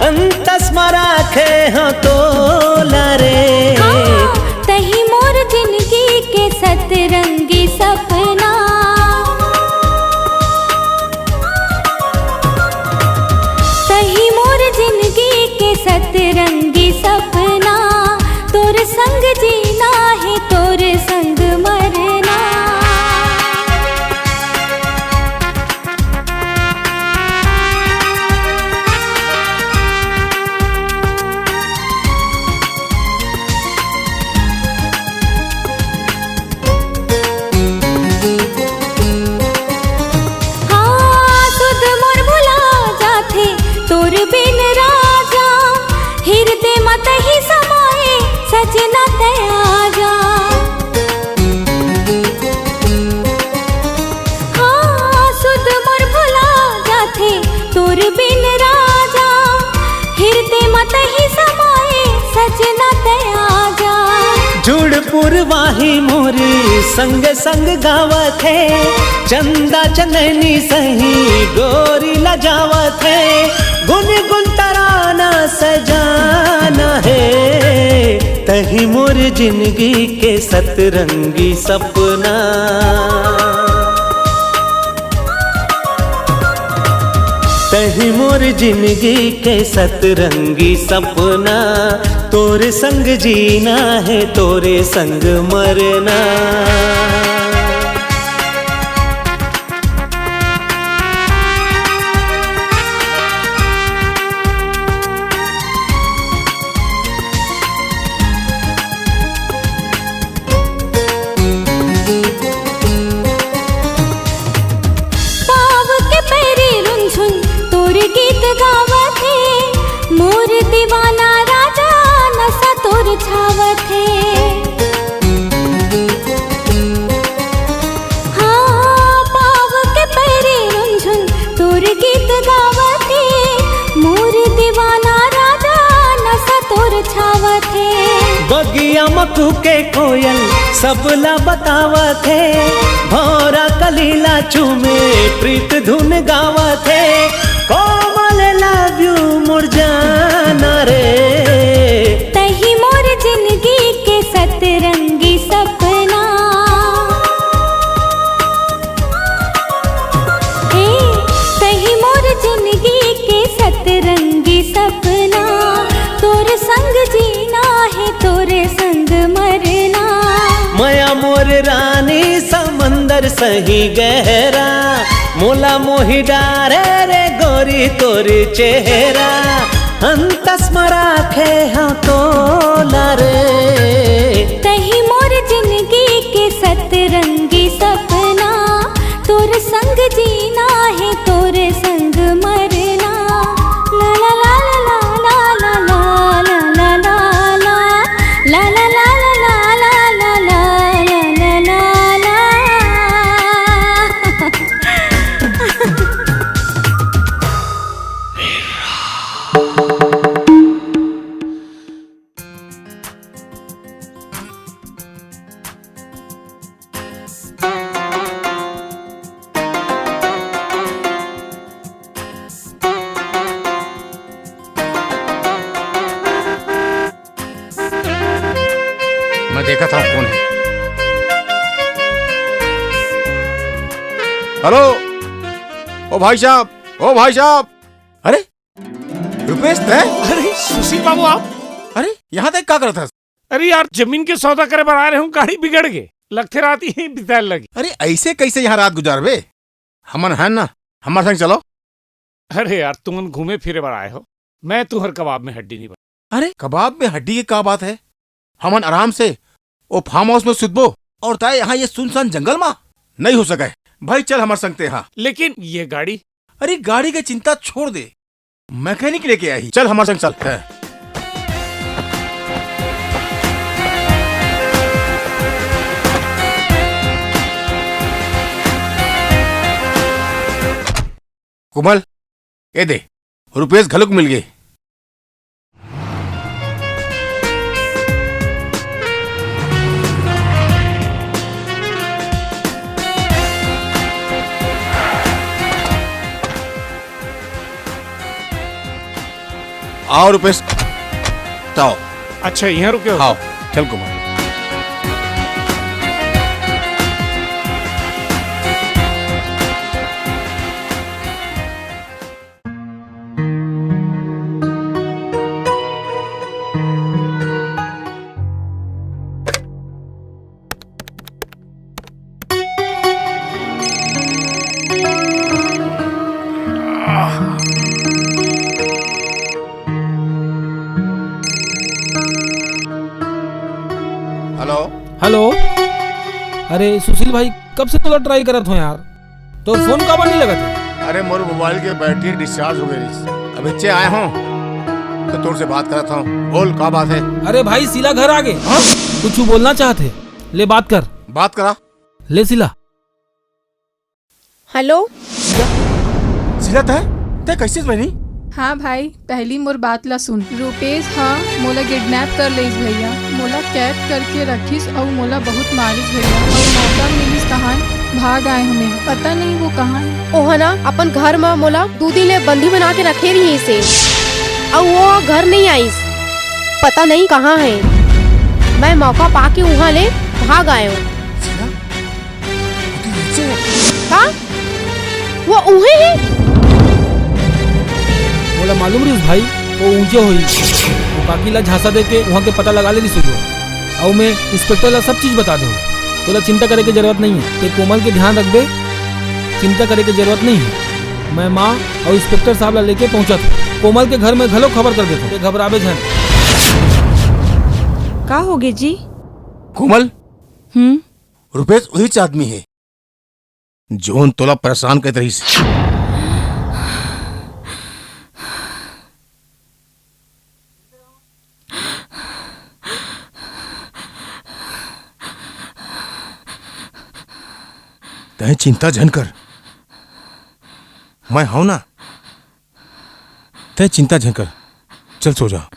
अंतस म राखे हंव तोला रे। हाँ, तही मोर जिनगी के सतरंगी सपना। तही मोर जिनगी के सतरंगी सपना, तोर संग जीना हे, तोर संग मरना। हाँ, सुध मोर भुला जाथे तोर बिन राजा, हिरदे म तही समाए सजना तै आजा। हाँ, सुध मोर भुला जाथे तोर बिन राजा, हिरदे म तही समाए सजना तै आजा। जुड़ पुरवाही मोर संग संग गावत हे, चंदा चनैनी सही गोरी लजावत हे, गुनगुन तराना सजाना हे, तही मोर जिनगी के सतरंगी सपना। तही मोर जिनगी के सतरंगी सपना, तोर संग जीना हे, तोरे संग मरना। पाँव के पैरी रुनझुन तोर गीत गावत हे, मोर दीवाना राजा नशा तोर छावत हे। हाँ, पाँव के पैरी रुनझुन तोर गीत गावत हे, मोर दीवाना राजा नशा तोर छावत हे। बगिया म कूके कोयल सबला बतावत हे, भौंरा कली ला चूमे प्रीत धुन गावत हे। कोमल love you मोर जाना रे। तही मोर जिनगी के सतरंगी सपना। हे, तही मोर जिनगी के सतरंगी सपना, तोर संग जीना हे, तोर संग मरना। मया मोर रानी समंदर सही गहरा, मोला मोहि डारे रे गोरी तोर चेहरा, अंतस म राखे हंव तोला रे। तही मोर जिनगी के सतरंगी सपना, तोर संग जीना हे, तोर संग मरना। ला ला ला ला ला। मैं देखत हंव कोन हे। हेलो, ओ भाई साहब, ओ भाई साहब। अरे रुपेश, तैं? अरे सुशील बाबू, आप? अरे, यहाँ तक का करत हस? अरे यार, जमीन के सौदा करे बर आए रहे हंव, गाड़ी बिगड़ गे, लगथे रात यहीं बिताए लगी। अरे, अइसे कइसे यहाँ रात गुजारबे? हमन हन ना, हमर संग चलो। अरे यार, तुमन घूमे फिरे बर आए हो, मैं तुंहर कबाब में हड्डी नहीं बन। अरे, कबाब में हड्डी के का बात हे? हमन आराम से ओ farm house में सुतबो, अउ तैं यहाँ ये सुनसान जंगल मा? नहीं हो सके भाई, चल हमर संग तैं हा। लेकिन ये गाड़ी? अरे, गाड़ी के चिंता छोड़ दे, मैकेनिक लेके आही। चल हमर संग चल। हैं। कोमल, ए दे, रुपेश घलोक मिल गे। आओ रुपेश, आओ। अच्छा, यहाँ रुके हो? हाँ, चल कुमार। हेलो। हेलो। अरे सुशील भाई, कब से तोला ट्राई करत हो यार, तोर फोन काबर नहीं लगत है? अरे, मोर मोबाइल के बैटरी डिस्चार्ज हो गई रहिस। अभी चे आए हो तो तोर से बात करत हूँ। बोल, का बात है? अरे भाई, शीला घर आ गए। हाँ? कुछ बोलना चाहते, ले बात कर। बात करा। ले शीला। हेलो। शीला, तै, तै कैसे बनी? हाँ भाई, पहली मोर बात ला सुन। रूपेश ह मोला किडनैप कर लेइस भैया, मोला कैद करके रखिस अउ मोला बहुत मारिस भैया, अउ मौका मिलिस तहान भाग आए हमें। पता नहीं वो कहाँ है। ओह ना अपन घर म मोला दू दिन ले बंदी बना के रखे रहिस हे, अउ वो घर नहीं आइस, पता नहीं कहाँ है। मैं मौका पाके उहाँ ले भाग आए हूँ। शीला, वो तो नीचे है। का? वो उहे हे? मोला मालूम रहिस भाई, वो ऊंचे होई। वो काकी ला झांसा दे के वहाँ के पता लगा ले रहिस वो। अउ मैं इंस्पेक्टर ला सब चीज बता दे। तोला चिंता करे के जरूरत नहीं है। ते कोमल के ध्यान रखबे, चिंता करे के जरूरत नहीं है। मैं माँ अउ इंस्पेक्टर साहब ला लेके पहुँचत हूँ। कोमल के घर में घलो खबर कर देथो। ते घबराबे झन। का होगे जी? कोमल, हम्म? रुपेश उहीच आदमी हे, जोन तोला परेशान करत रहिस। तैं चिंता झन कर, मैं हूं ना। तैं चिंता झन कर, चल सो जा।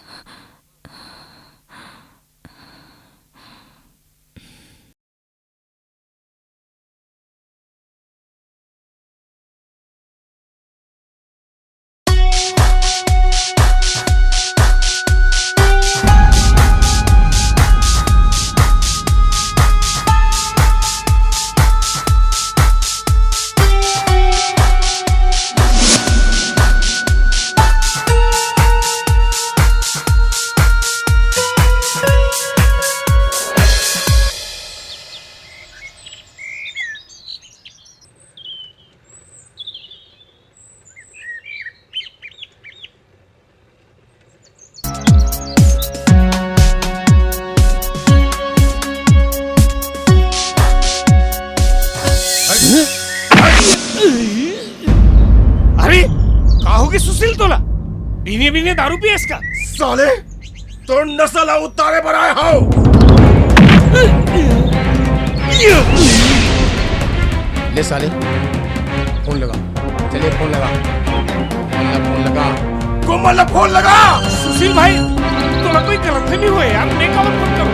अरे, का होगे सुशील तोला? बीने बीने दारू पियस का? साले, तोर नशा ला उतारे बर आए हंव। ले साले, फोन लगा। चले, फोन लगा। फोन लगा, फोन लगा। कोमल ला फोन लगा। सुशील भाई, तोला कोई गलतफहमी होय यार, मैं काबर फोन करूं?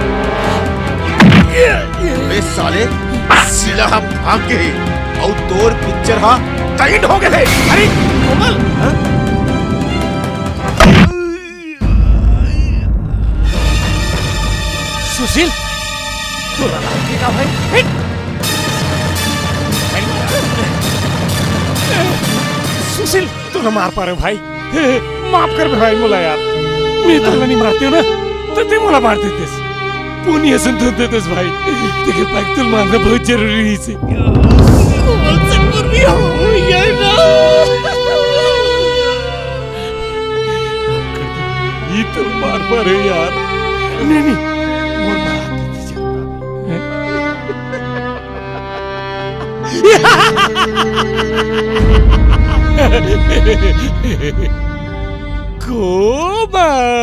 बे साले, शीला भाग गे, अउ तोर पिक्चर हा टाइट हो गे हे। अरे, कोमल। हाँ? सुशील, तोला लाग गे का भाई? हट! सुशील, तोला मार पारे भाई, माफ कर बे भाई मोला यार, मैं तोला नहीं मारतेंव ना, त तैं मोला मार देतेस, पुनिया सुन धुन देतेस भाई, तेकर पाइक तोला मारना बहुत जरूरी रहिस हे। कोमल से पूर्वी हो, ये ना। ये तो मार पारे यार। नहीं, नहीं, मोर बारात दीदी जरूर आवे। कोमल।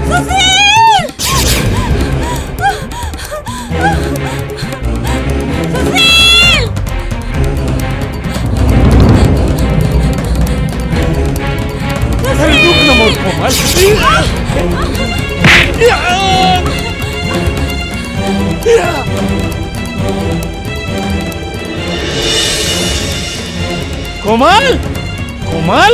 सुशील! सुशील! अरे रुक ना, मोर कोमल। कोमल, कोमल।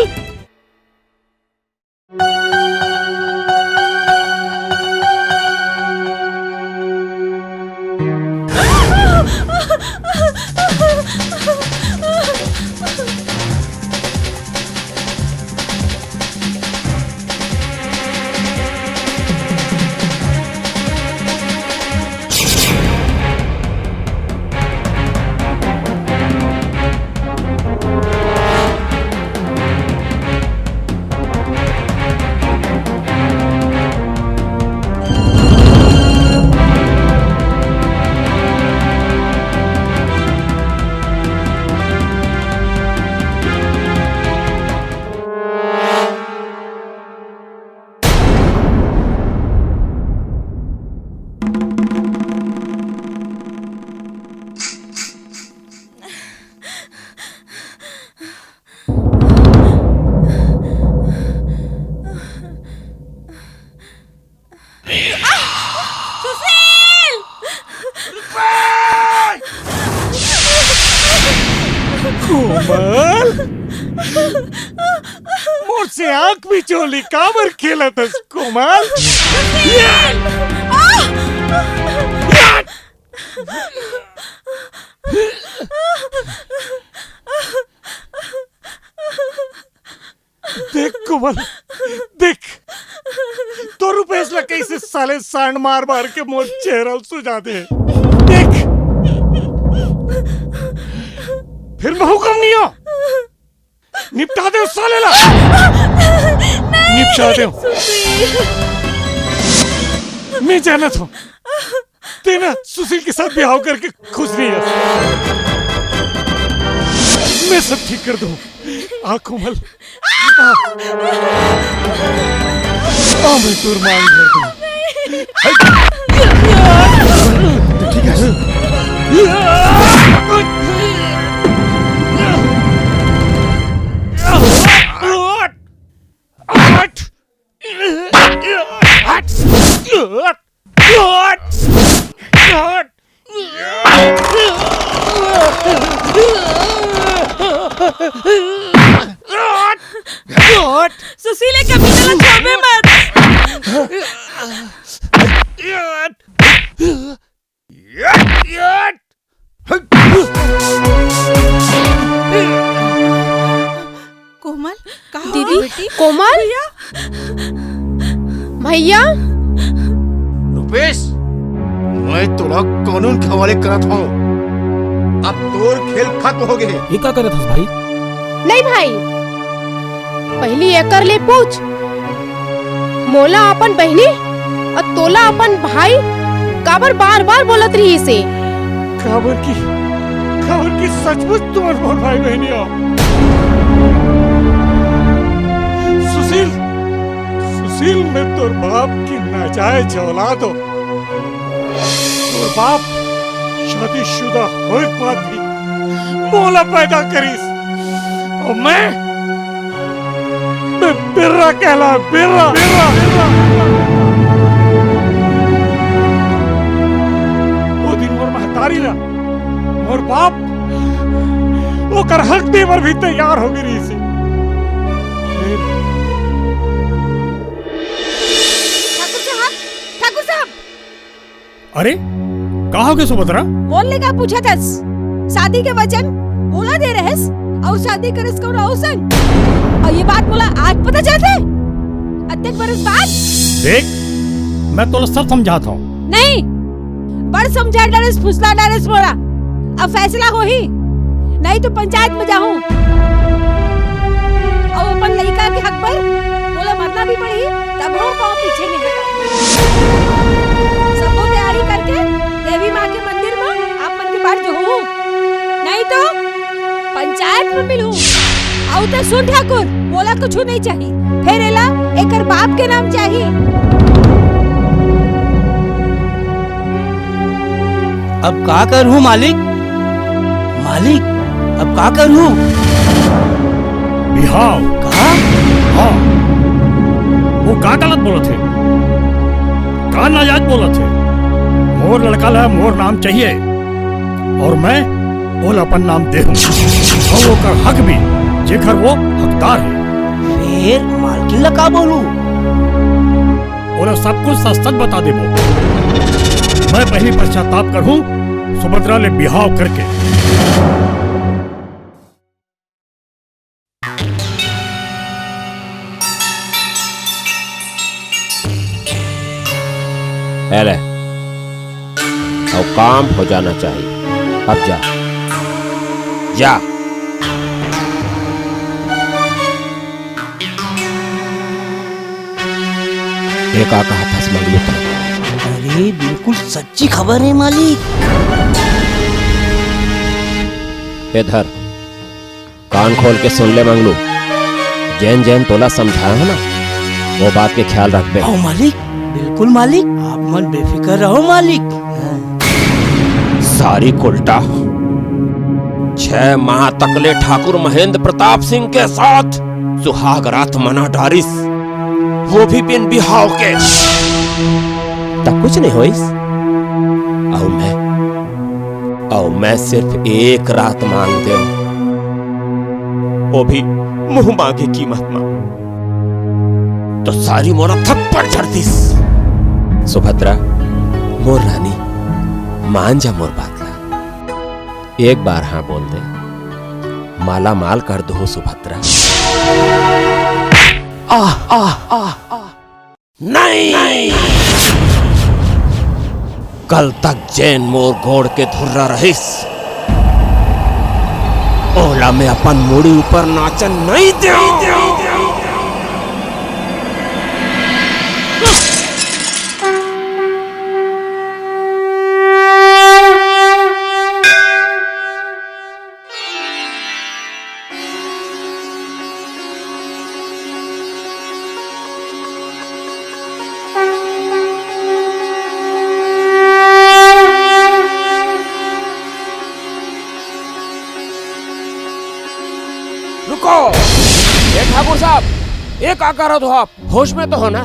सुशील! कोमल, मोर से आंख मिचोली काबर खेलत हस कोमल? सुशील! आह! देख कोमल, देख, तो रुपेश ला कैसे साले सांड मार मार के मोर चेहरा ल सुजा दे। देख, फिर मैं हुक्म नहीं हो, निपटा दे उस साले ला। निपटा दे। मैं जानत हूँ, तें ना सुशील के साथ बिहाव करके खुश नहीं है। मैं सब ठीक कर दूँ। आ कोमल, आ, आ मैं तोर मांग भर दूँ। ठीक है। सुशील, ए कमीना ला छोड़बे मत। कोमल, कहाँ दीदी, बेटी? कोमल? भैया? भैया? रुपेश, मैं तोला कानून के हवाले करत हूँ। अब तोर खेल खत्म हो गए। ये का करत हस भाई? नहीं भाई, पहली एकर ले पूछ, मोला अपन बहिनी अउ तोला अपन भाई काबर बार-बार बोलत रहिस हे? काबर कि, काबर कि सचमुच तुमन मोर भाई बहिनी हो। सुशील, सुशील, मैं तोर बाप की नाजायज औलाद हो। तोर बाप शादीशुदा होए के बाद भी मोला पैदा करिस, अउ मैं, मैं बिर्रा कहला, बिर्रा, बिर्रा, बिर्रा। वो दिन मोर महतारी ला मोर बाप ओकर हक दे बर भी तैयार हो गई रहिस हे। ठाकुर साहब, ठाकुर साहब, अरे, का हो गए सुभद्रा? मोर ले का पूछत हस? शादी के वचन मोला दे रहेस, अउ शादी करेस कोनो अउ संग? अउ ये बात मोला आज पता चलत हे? अतेक बरस बाद? देख, मैं तोला सब समझात हूँ। नहीं, बड़ समझा डारेस, फुसला डारेस मोला। अब फैसला होही, नहीं तो पंचायत में जाहूँ। अउ अपन लइका के हक बर मोला मरना भी पड़ही, तभो पाँव पीछे नहीं हटा। सबो तैयारी करके देवी माँ के मंदिर में आप मन के बर जाहूँ, नहीं तो पंचायत में मिलहूँ। अउ त सुन ठाकुर, मोला कुछु नहीं चाही, फेर एला एकर बाप के नाम चाही। अब का करहूँ मालिक? मालिक, अब का करहूँ? बिहाव। का? हाँ। वो का गलत बोलत हे? का नाजायज बोलत हे? मोर लड़का ला मोर नाम चाहिए। अउ मैं ओला अपन नाम दे हूँ। अउ ओकर हक भी, जेकर वो हकदार हे। फेर मालकिन ला का बोलूं? ओला सब कुछ सच-सच बता देबो। मैं पहिली पश्चाताप करहूँ सुभद्रा ले बिहाव करके। ए ले, अउ काम हो जाना चाहिए। अब जा, जा। ए का कहत हस मंगलू तैं? अरे, बिल्कुल सच्ची खबर हे मालिक। ए धर, कान खोल के सुन ले मंगलू, जेन जेन तोला समझाए हों ना, वो बात के ख्याल रखबे। हव मालिक, बिल्कुल मालिक, आप मन बेफिकर रहो मालिक। सारी कुलटा, छह माह तक ले ठाकुर महेंद्र प्रताप सिंह के साथ सुहाग रात मना डारिस, वो भी बिन बिहाव के। त कुछ नहीं होइस। अउ मैं, अउ मैं सिर्फ एक रात मांग देंव, वो भी मुंह मांगे कीमत मा। त सारी मोला थप्पड़ झड़ दिस। सुभद्रा, मोर रानी, मान जा मोर बात ला। एक बार हाँ बोल दे, माला माल कर दूं सुभद्रा। आह, आह, आह, आह। नहीं! कल तक जेन मोर गोड़ के धुर्रा रहिस, ओला मैं अपन मुड़ी ऊपर नाचन नहीं देंव। रुको! ए ठाकुर साहब, ए का करत हो आप? होश में तो हो ना?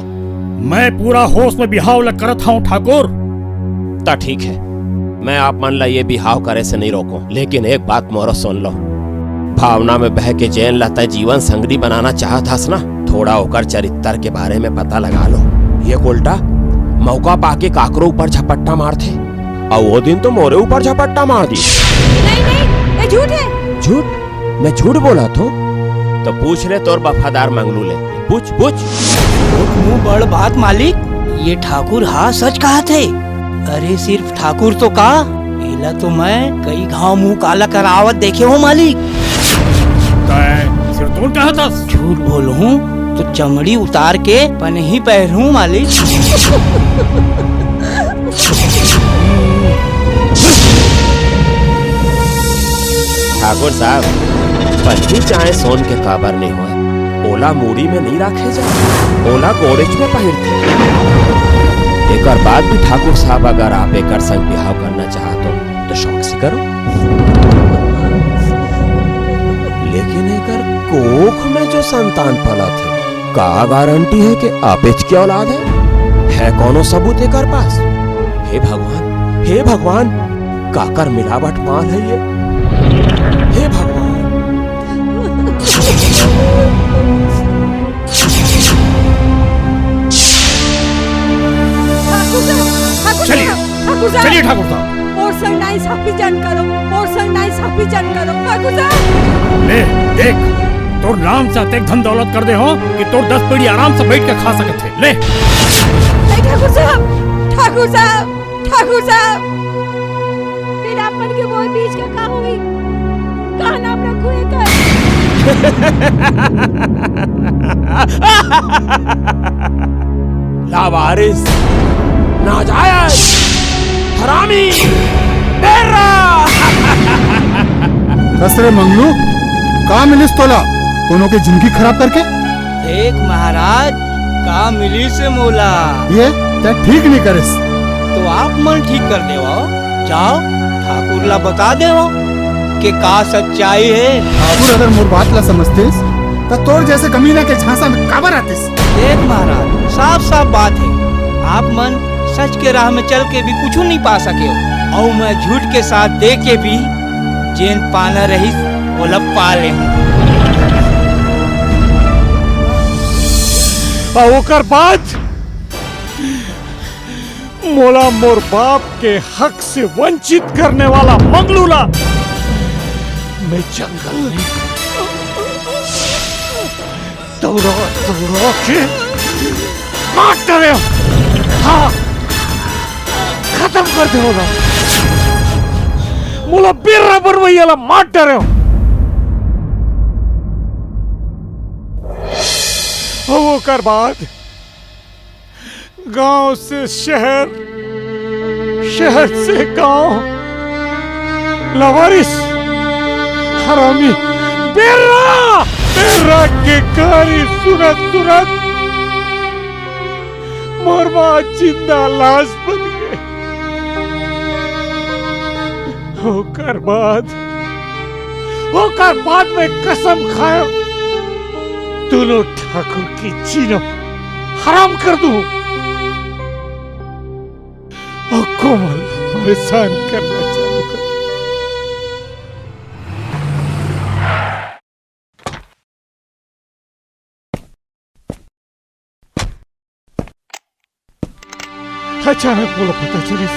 मैं पूरा होश में बिहाव ल करत हंव ठाकुर। त ठीक हे, मैं आप मन ला ये बिहाव करे से नहीं रोकों, लेकिन एक बात मोरो सुन लो। भावना में बह के जेन ला तैं जीवन संगनी बनाना चाहत हस ना, थोड़ा ओकर चरित्तर के बारे में पता लगा लो। ये उल्टा मौका पाके काकरो ऊपर झपट्टा मारथे, अउ वो दिन तो मोरे ऊपर झपट्टा मार दिस। नहीं, नहीं, ये झूठ हे। झूठ? मैं झूठ बोलत हंव? तो पूछ ले तोर वफादार मंगलू ले, पूछ, पूछ। बहुत मुंह बड़ बात मालिक, ये ठाकुर हा सच कहत हे। अरे सिर्फ ठाकुर तो का, एला तो मैं कई घांव मुंह काला करावत देखे हंव मालिक। तैं सिरतोन कहत हस? झूठ बोलहूं तो चमड़ी उतार के पनही पहिरहूं मालिक। ठाकुर साहब, पत्ती चाहे सोन के काबर नइ होय, ओला मुड़ी में नइ राखे जाय, ओला गोड़ेच में पहिरथे। एकर बाद भी ठाकुर साहब, अगर आप एकर संग बिहाव करना चाहत हो, तो शौक से करो, लेकिन एकर कोख में जो संतान पलत हे, का गारंटी हे कि आपेच के औलाद हे? हे कोनो सबूत एकर पास? हे भगवान, हे भगवान, काकर मिलावट माल हे ये? हे भगवान। ठाकुर साहब, ठाकुर चलिए, साहब, ठाकुर साहब। चलिए ठाकुर साहब। मोर संग नाइंसाफी झन करो, मोर संग नाइंसाफी झन करो, ठाकुर साहब। ले, देख, तोर नाम से अतेक धन दौलत कर दे हों कि तोर दस पीढ़ी आराम से बइठ के खा सकत हे। ले। नहीं, ठाकुर साहब, ठाकुर साहब, ठाकुर साहब, फेर आप मन के मोर बीच के का होही? का नाम रखहूं एकर? लावारिस, नाजायज, हरामी, बेर्रा। कस रे मंगलू, का मिलिस तोला? कोनो के जिंदगी खराब करके। देख महाराज, का मिलिस हे मोला। ये तैं ठीक नहीं करेस। तो आप मन ठीक कर देवव, जाव ठाकुर ला बता देवव के का सच्चाई हे। ठाकुर अगर मोर बात ला समझतिस, त तोर जैसे कमीना के झांसा में काबर आतिस? देख महाराज, साफ साफ बात हे, आप मन सच के राह में चल के भी कुछु नहीं पा सके हो, अउ मैं झूठ के साथ दे के भी जेन पाना रहिस, ओला पा ले हूँ। अउ ओकर बाद मोला मोर बाप के हक से वंचित करने वाला मंगलू ला मैं जंगल में दौड़ा दौड़ा के मार डारे हूँ। हाँ, खत्म कर दे ओला। मोला बेर्रा बनवइया ला मार डारे हूँ। अउ ओकर बाद गांव से शहर, शहर से गांव, लावारिस, हरामी, बेर्रा, बेर्रा के कहानी सुनत सुनत मोर माँ जिंदा लाश बन गे। ओकर बाद, ओकर बाद मैं कसम खायो, दोनों ठाकुर के जीनो हराम कर दूं। अउ कोमल परेशान करना चालू कर। अचानक मोला पता चलिस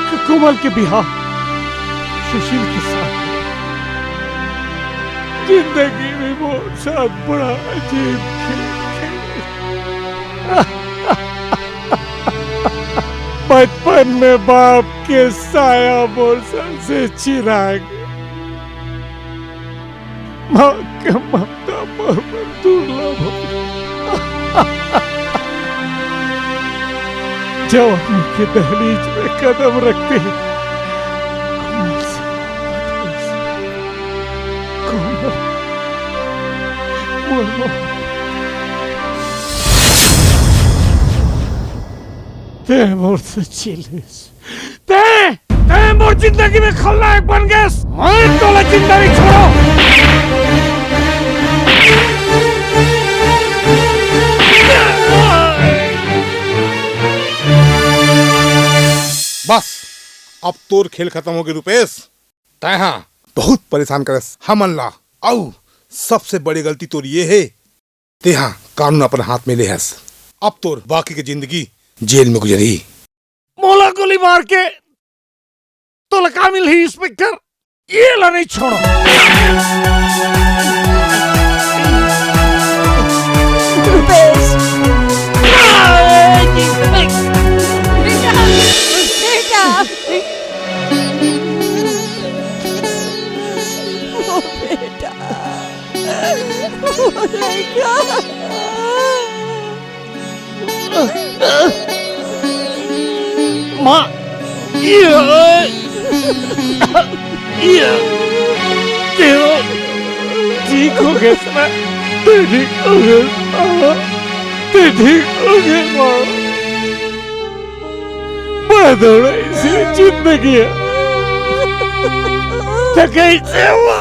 कि कोमल के बिहाव सुशील के साथ। जिंदगी में मोर साथ बड़ा अजीब खेल खेले। बचपन में बाप के साया मोर सर से छिना गे। माँ के ममता मोर बर दुर्लभ हो। जवानी के दहलीज में कदम रखते ही कोमल से मुलाकात हुई। कोमल, मोर मोहब्बत। तैं मोर से छीन लेस। तैं, तैं मोर जिंदगी में खलनायक बन गेस। मैं तोला जिंदा नहीं छोड़ो। बस, अब तोर खेल खत्म होगे रूपेश। तैं हा बहुत परेशान करेस हमन ला। अउ सबसे बड़ी गलती तोर ये हे, तेहा कानून अपन हाथ में ले हस। अब तोर बाकी के जिंदगी जेल में गुजरही। मोला गोली मार के तोला का मिलही इंस्पेक्टर? ये ला नहीं छोड़ो। रुपेश। बेटा, बेटा। ओ बेटा। ओ लइका। माँ, ये, ये, तेरा ठीक हो गया ना? तू ठीक हो गया, माँ? तू ठीक हो गया, माँ? बड़ा दौड़ा इसे जिंदगी है। तो कैसे हुआ?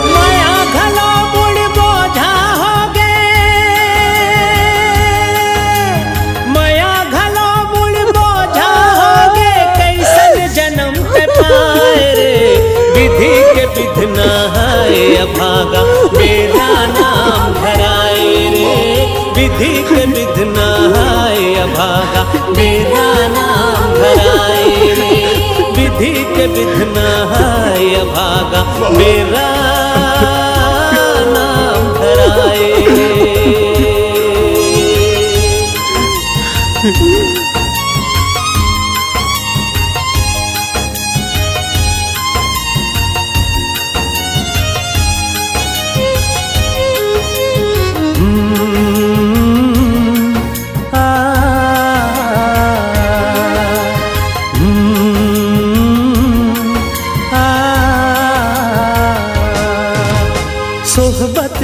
मया घलो मुड़ बोझा हो गे, मया घलो मुड़ बोझा हो गे, कइसन जनम ते पाए रे, विधि के विधना हाय अभागा, बेरा नाम धराए रे, विधि के विधना हाय अभागा, बेरा नाम धराए रे, विधि के विधना हाय अभागा, बेरा नाम धराए रे।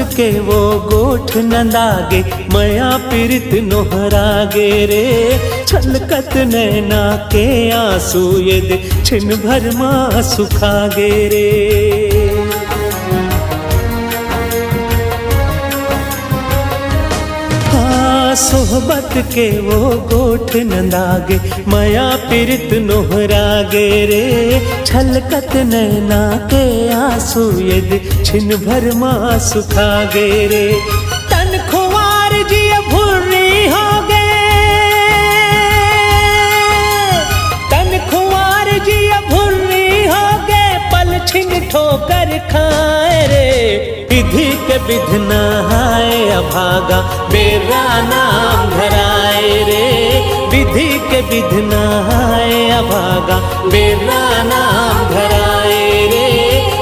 के वो गोठ नंदागे, मया पीरित नोहरागे रे। छलकत नैना के आंसू ये दे छिन भर मा सुखागे रे। हाँ, सोहबत के वो गोठ नंदागे, मया पीरित नोहरागे रे। छलकत नैना के आंसू ये दे छिन भर मा सुखागे रे। तन खुवार जिय भुर्री होगे, तन खुवार जिय भुर्री होगे, पल छिन ठोकर खाए रे। विधि के विधना हाय अभागा, बेरा नाम धराए रे। विधि के विधना हाय अभागा, बेरा नाम धराए रे।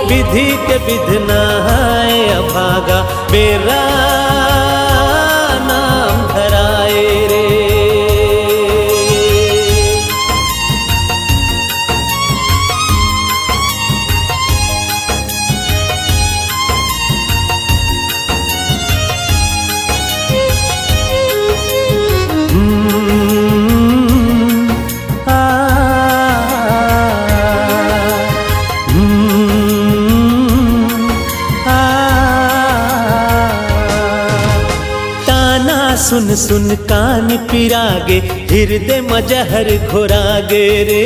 विधि के विधना हाय अभागा, बेरा नाम धराए रे। हम्म, आ, हम्म, आ। ताना सुन सुन कान पिरागे, हिरदे म जहर घोरागे रे।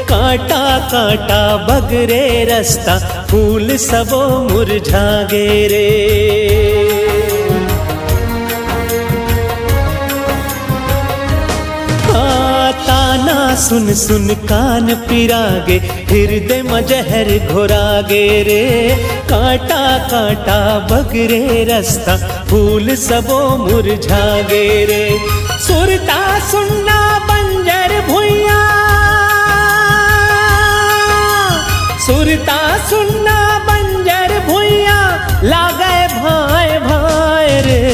कांटा कांटा बगरे रस्ता, फूल सबो मुरझागे रे। आ, ताना सुन सुन कान पिरागे, हिरदे म जहर घोरागे रे। कांटा कांटा बगरे रस्ता, फूल सबो मुरझागे रे। सुरता सुन्ना बंजर भुइयां, सुरता सुन्ना बंजर भुइयां, लागे भाए भाए रे।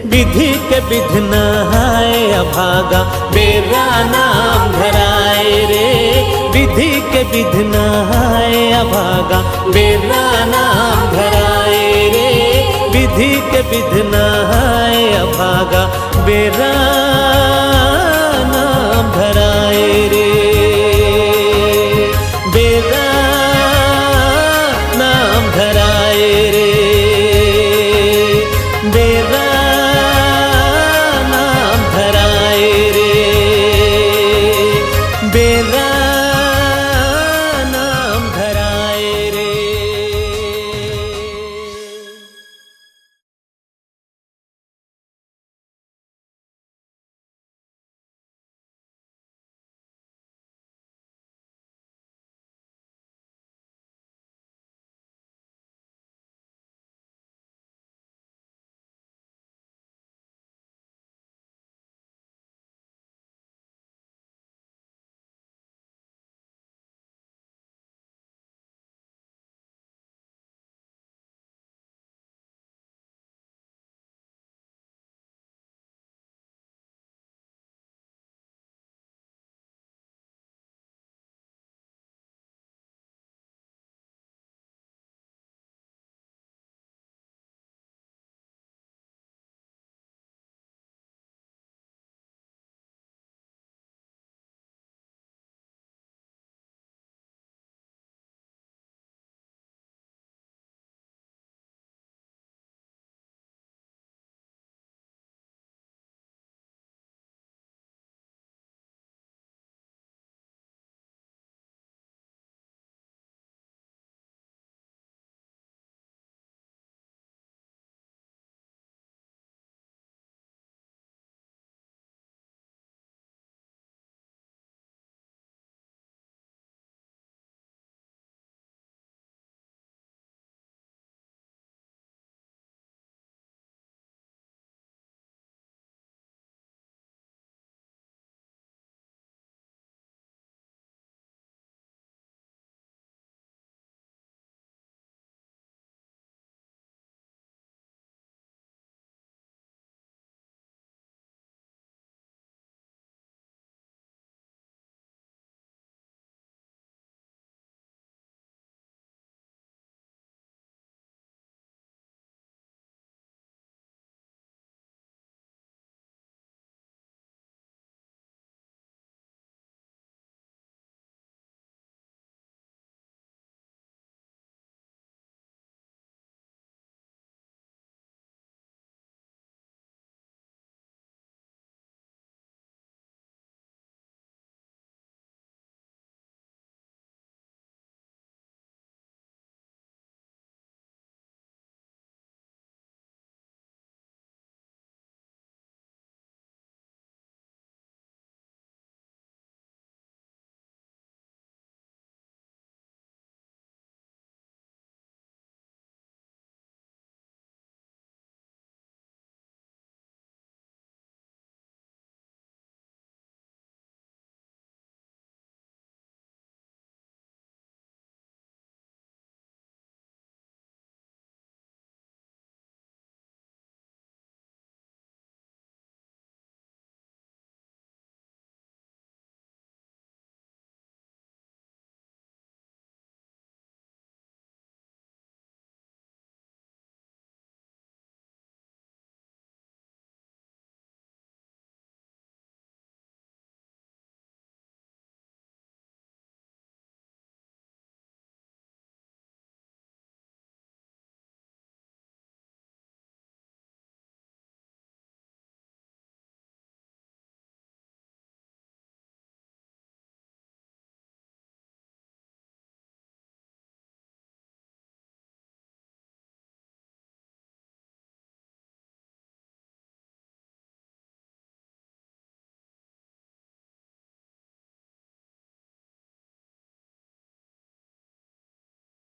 विधि के विधना हाय अभागा, बेरा नाम धराए रे। विधि के विधना हाय अभागा, बेरा नाम धराए रे। विधि के विधना हाय अभागा, बेरा नाम धराए रे। बेरा नाम धराए रे। बेरा नाम धराए रे। बेरा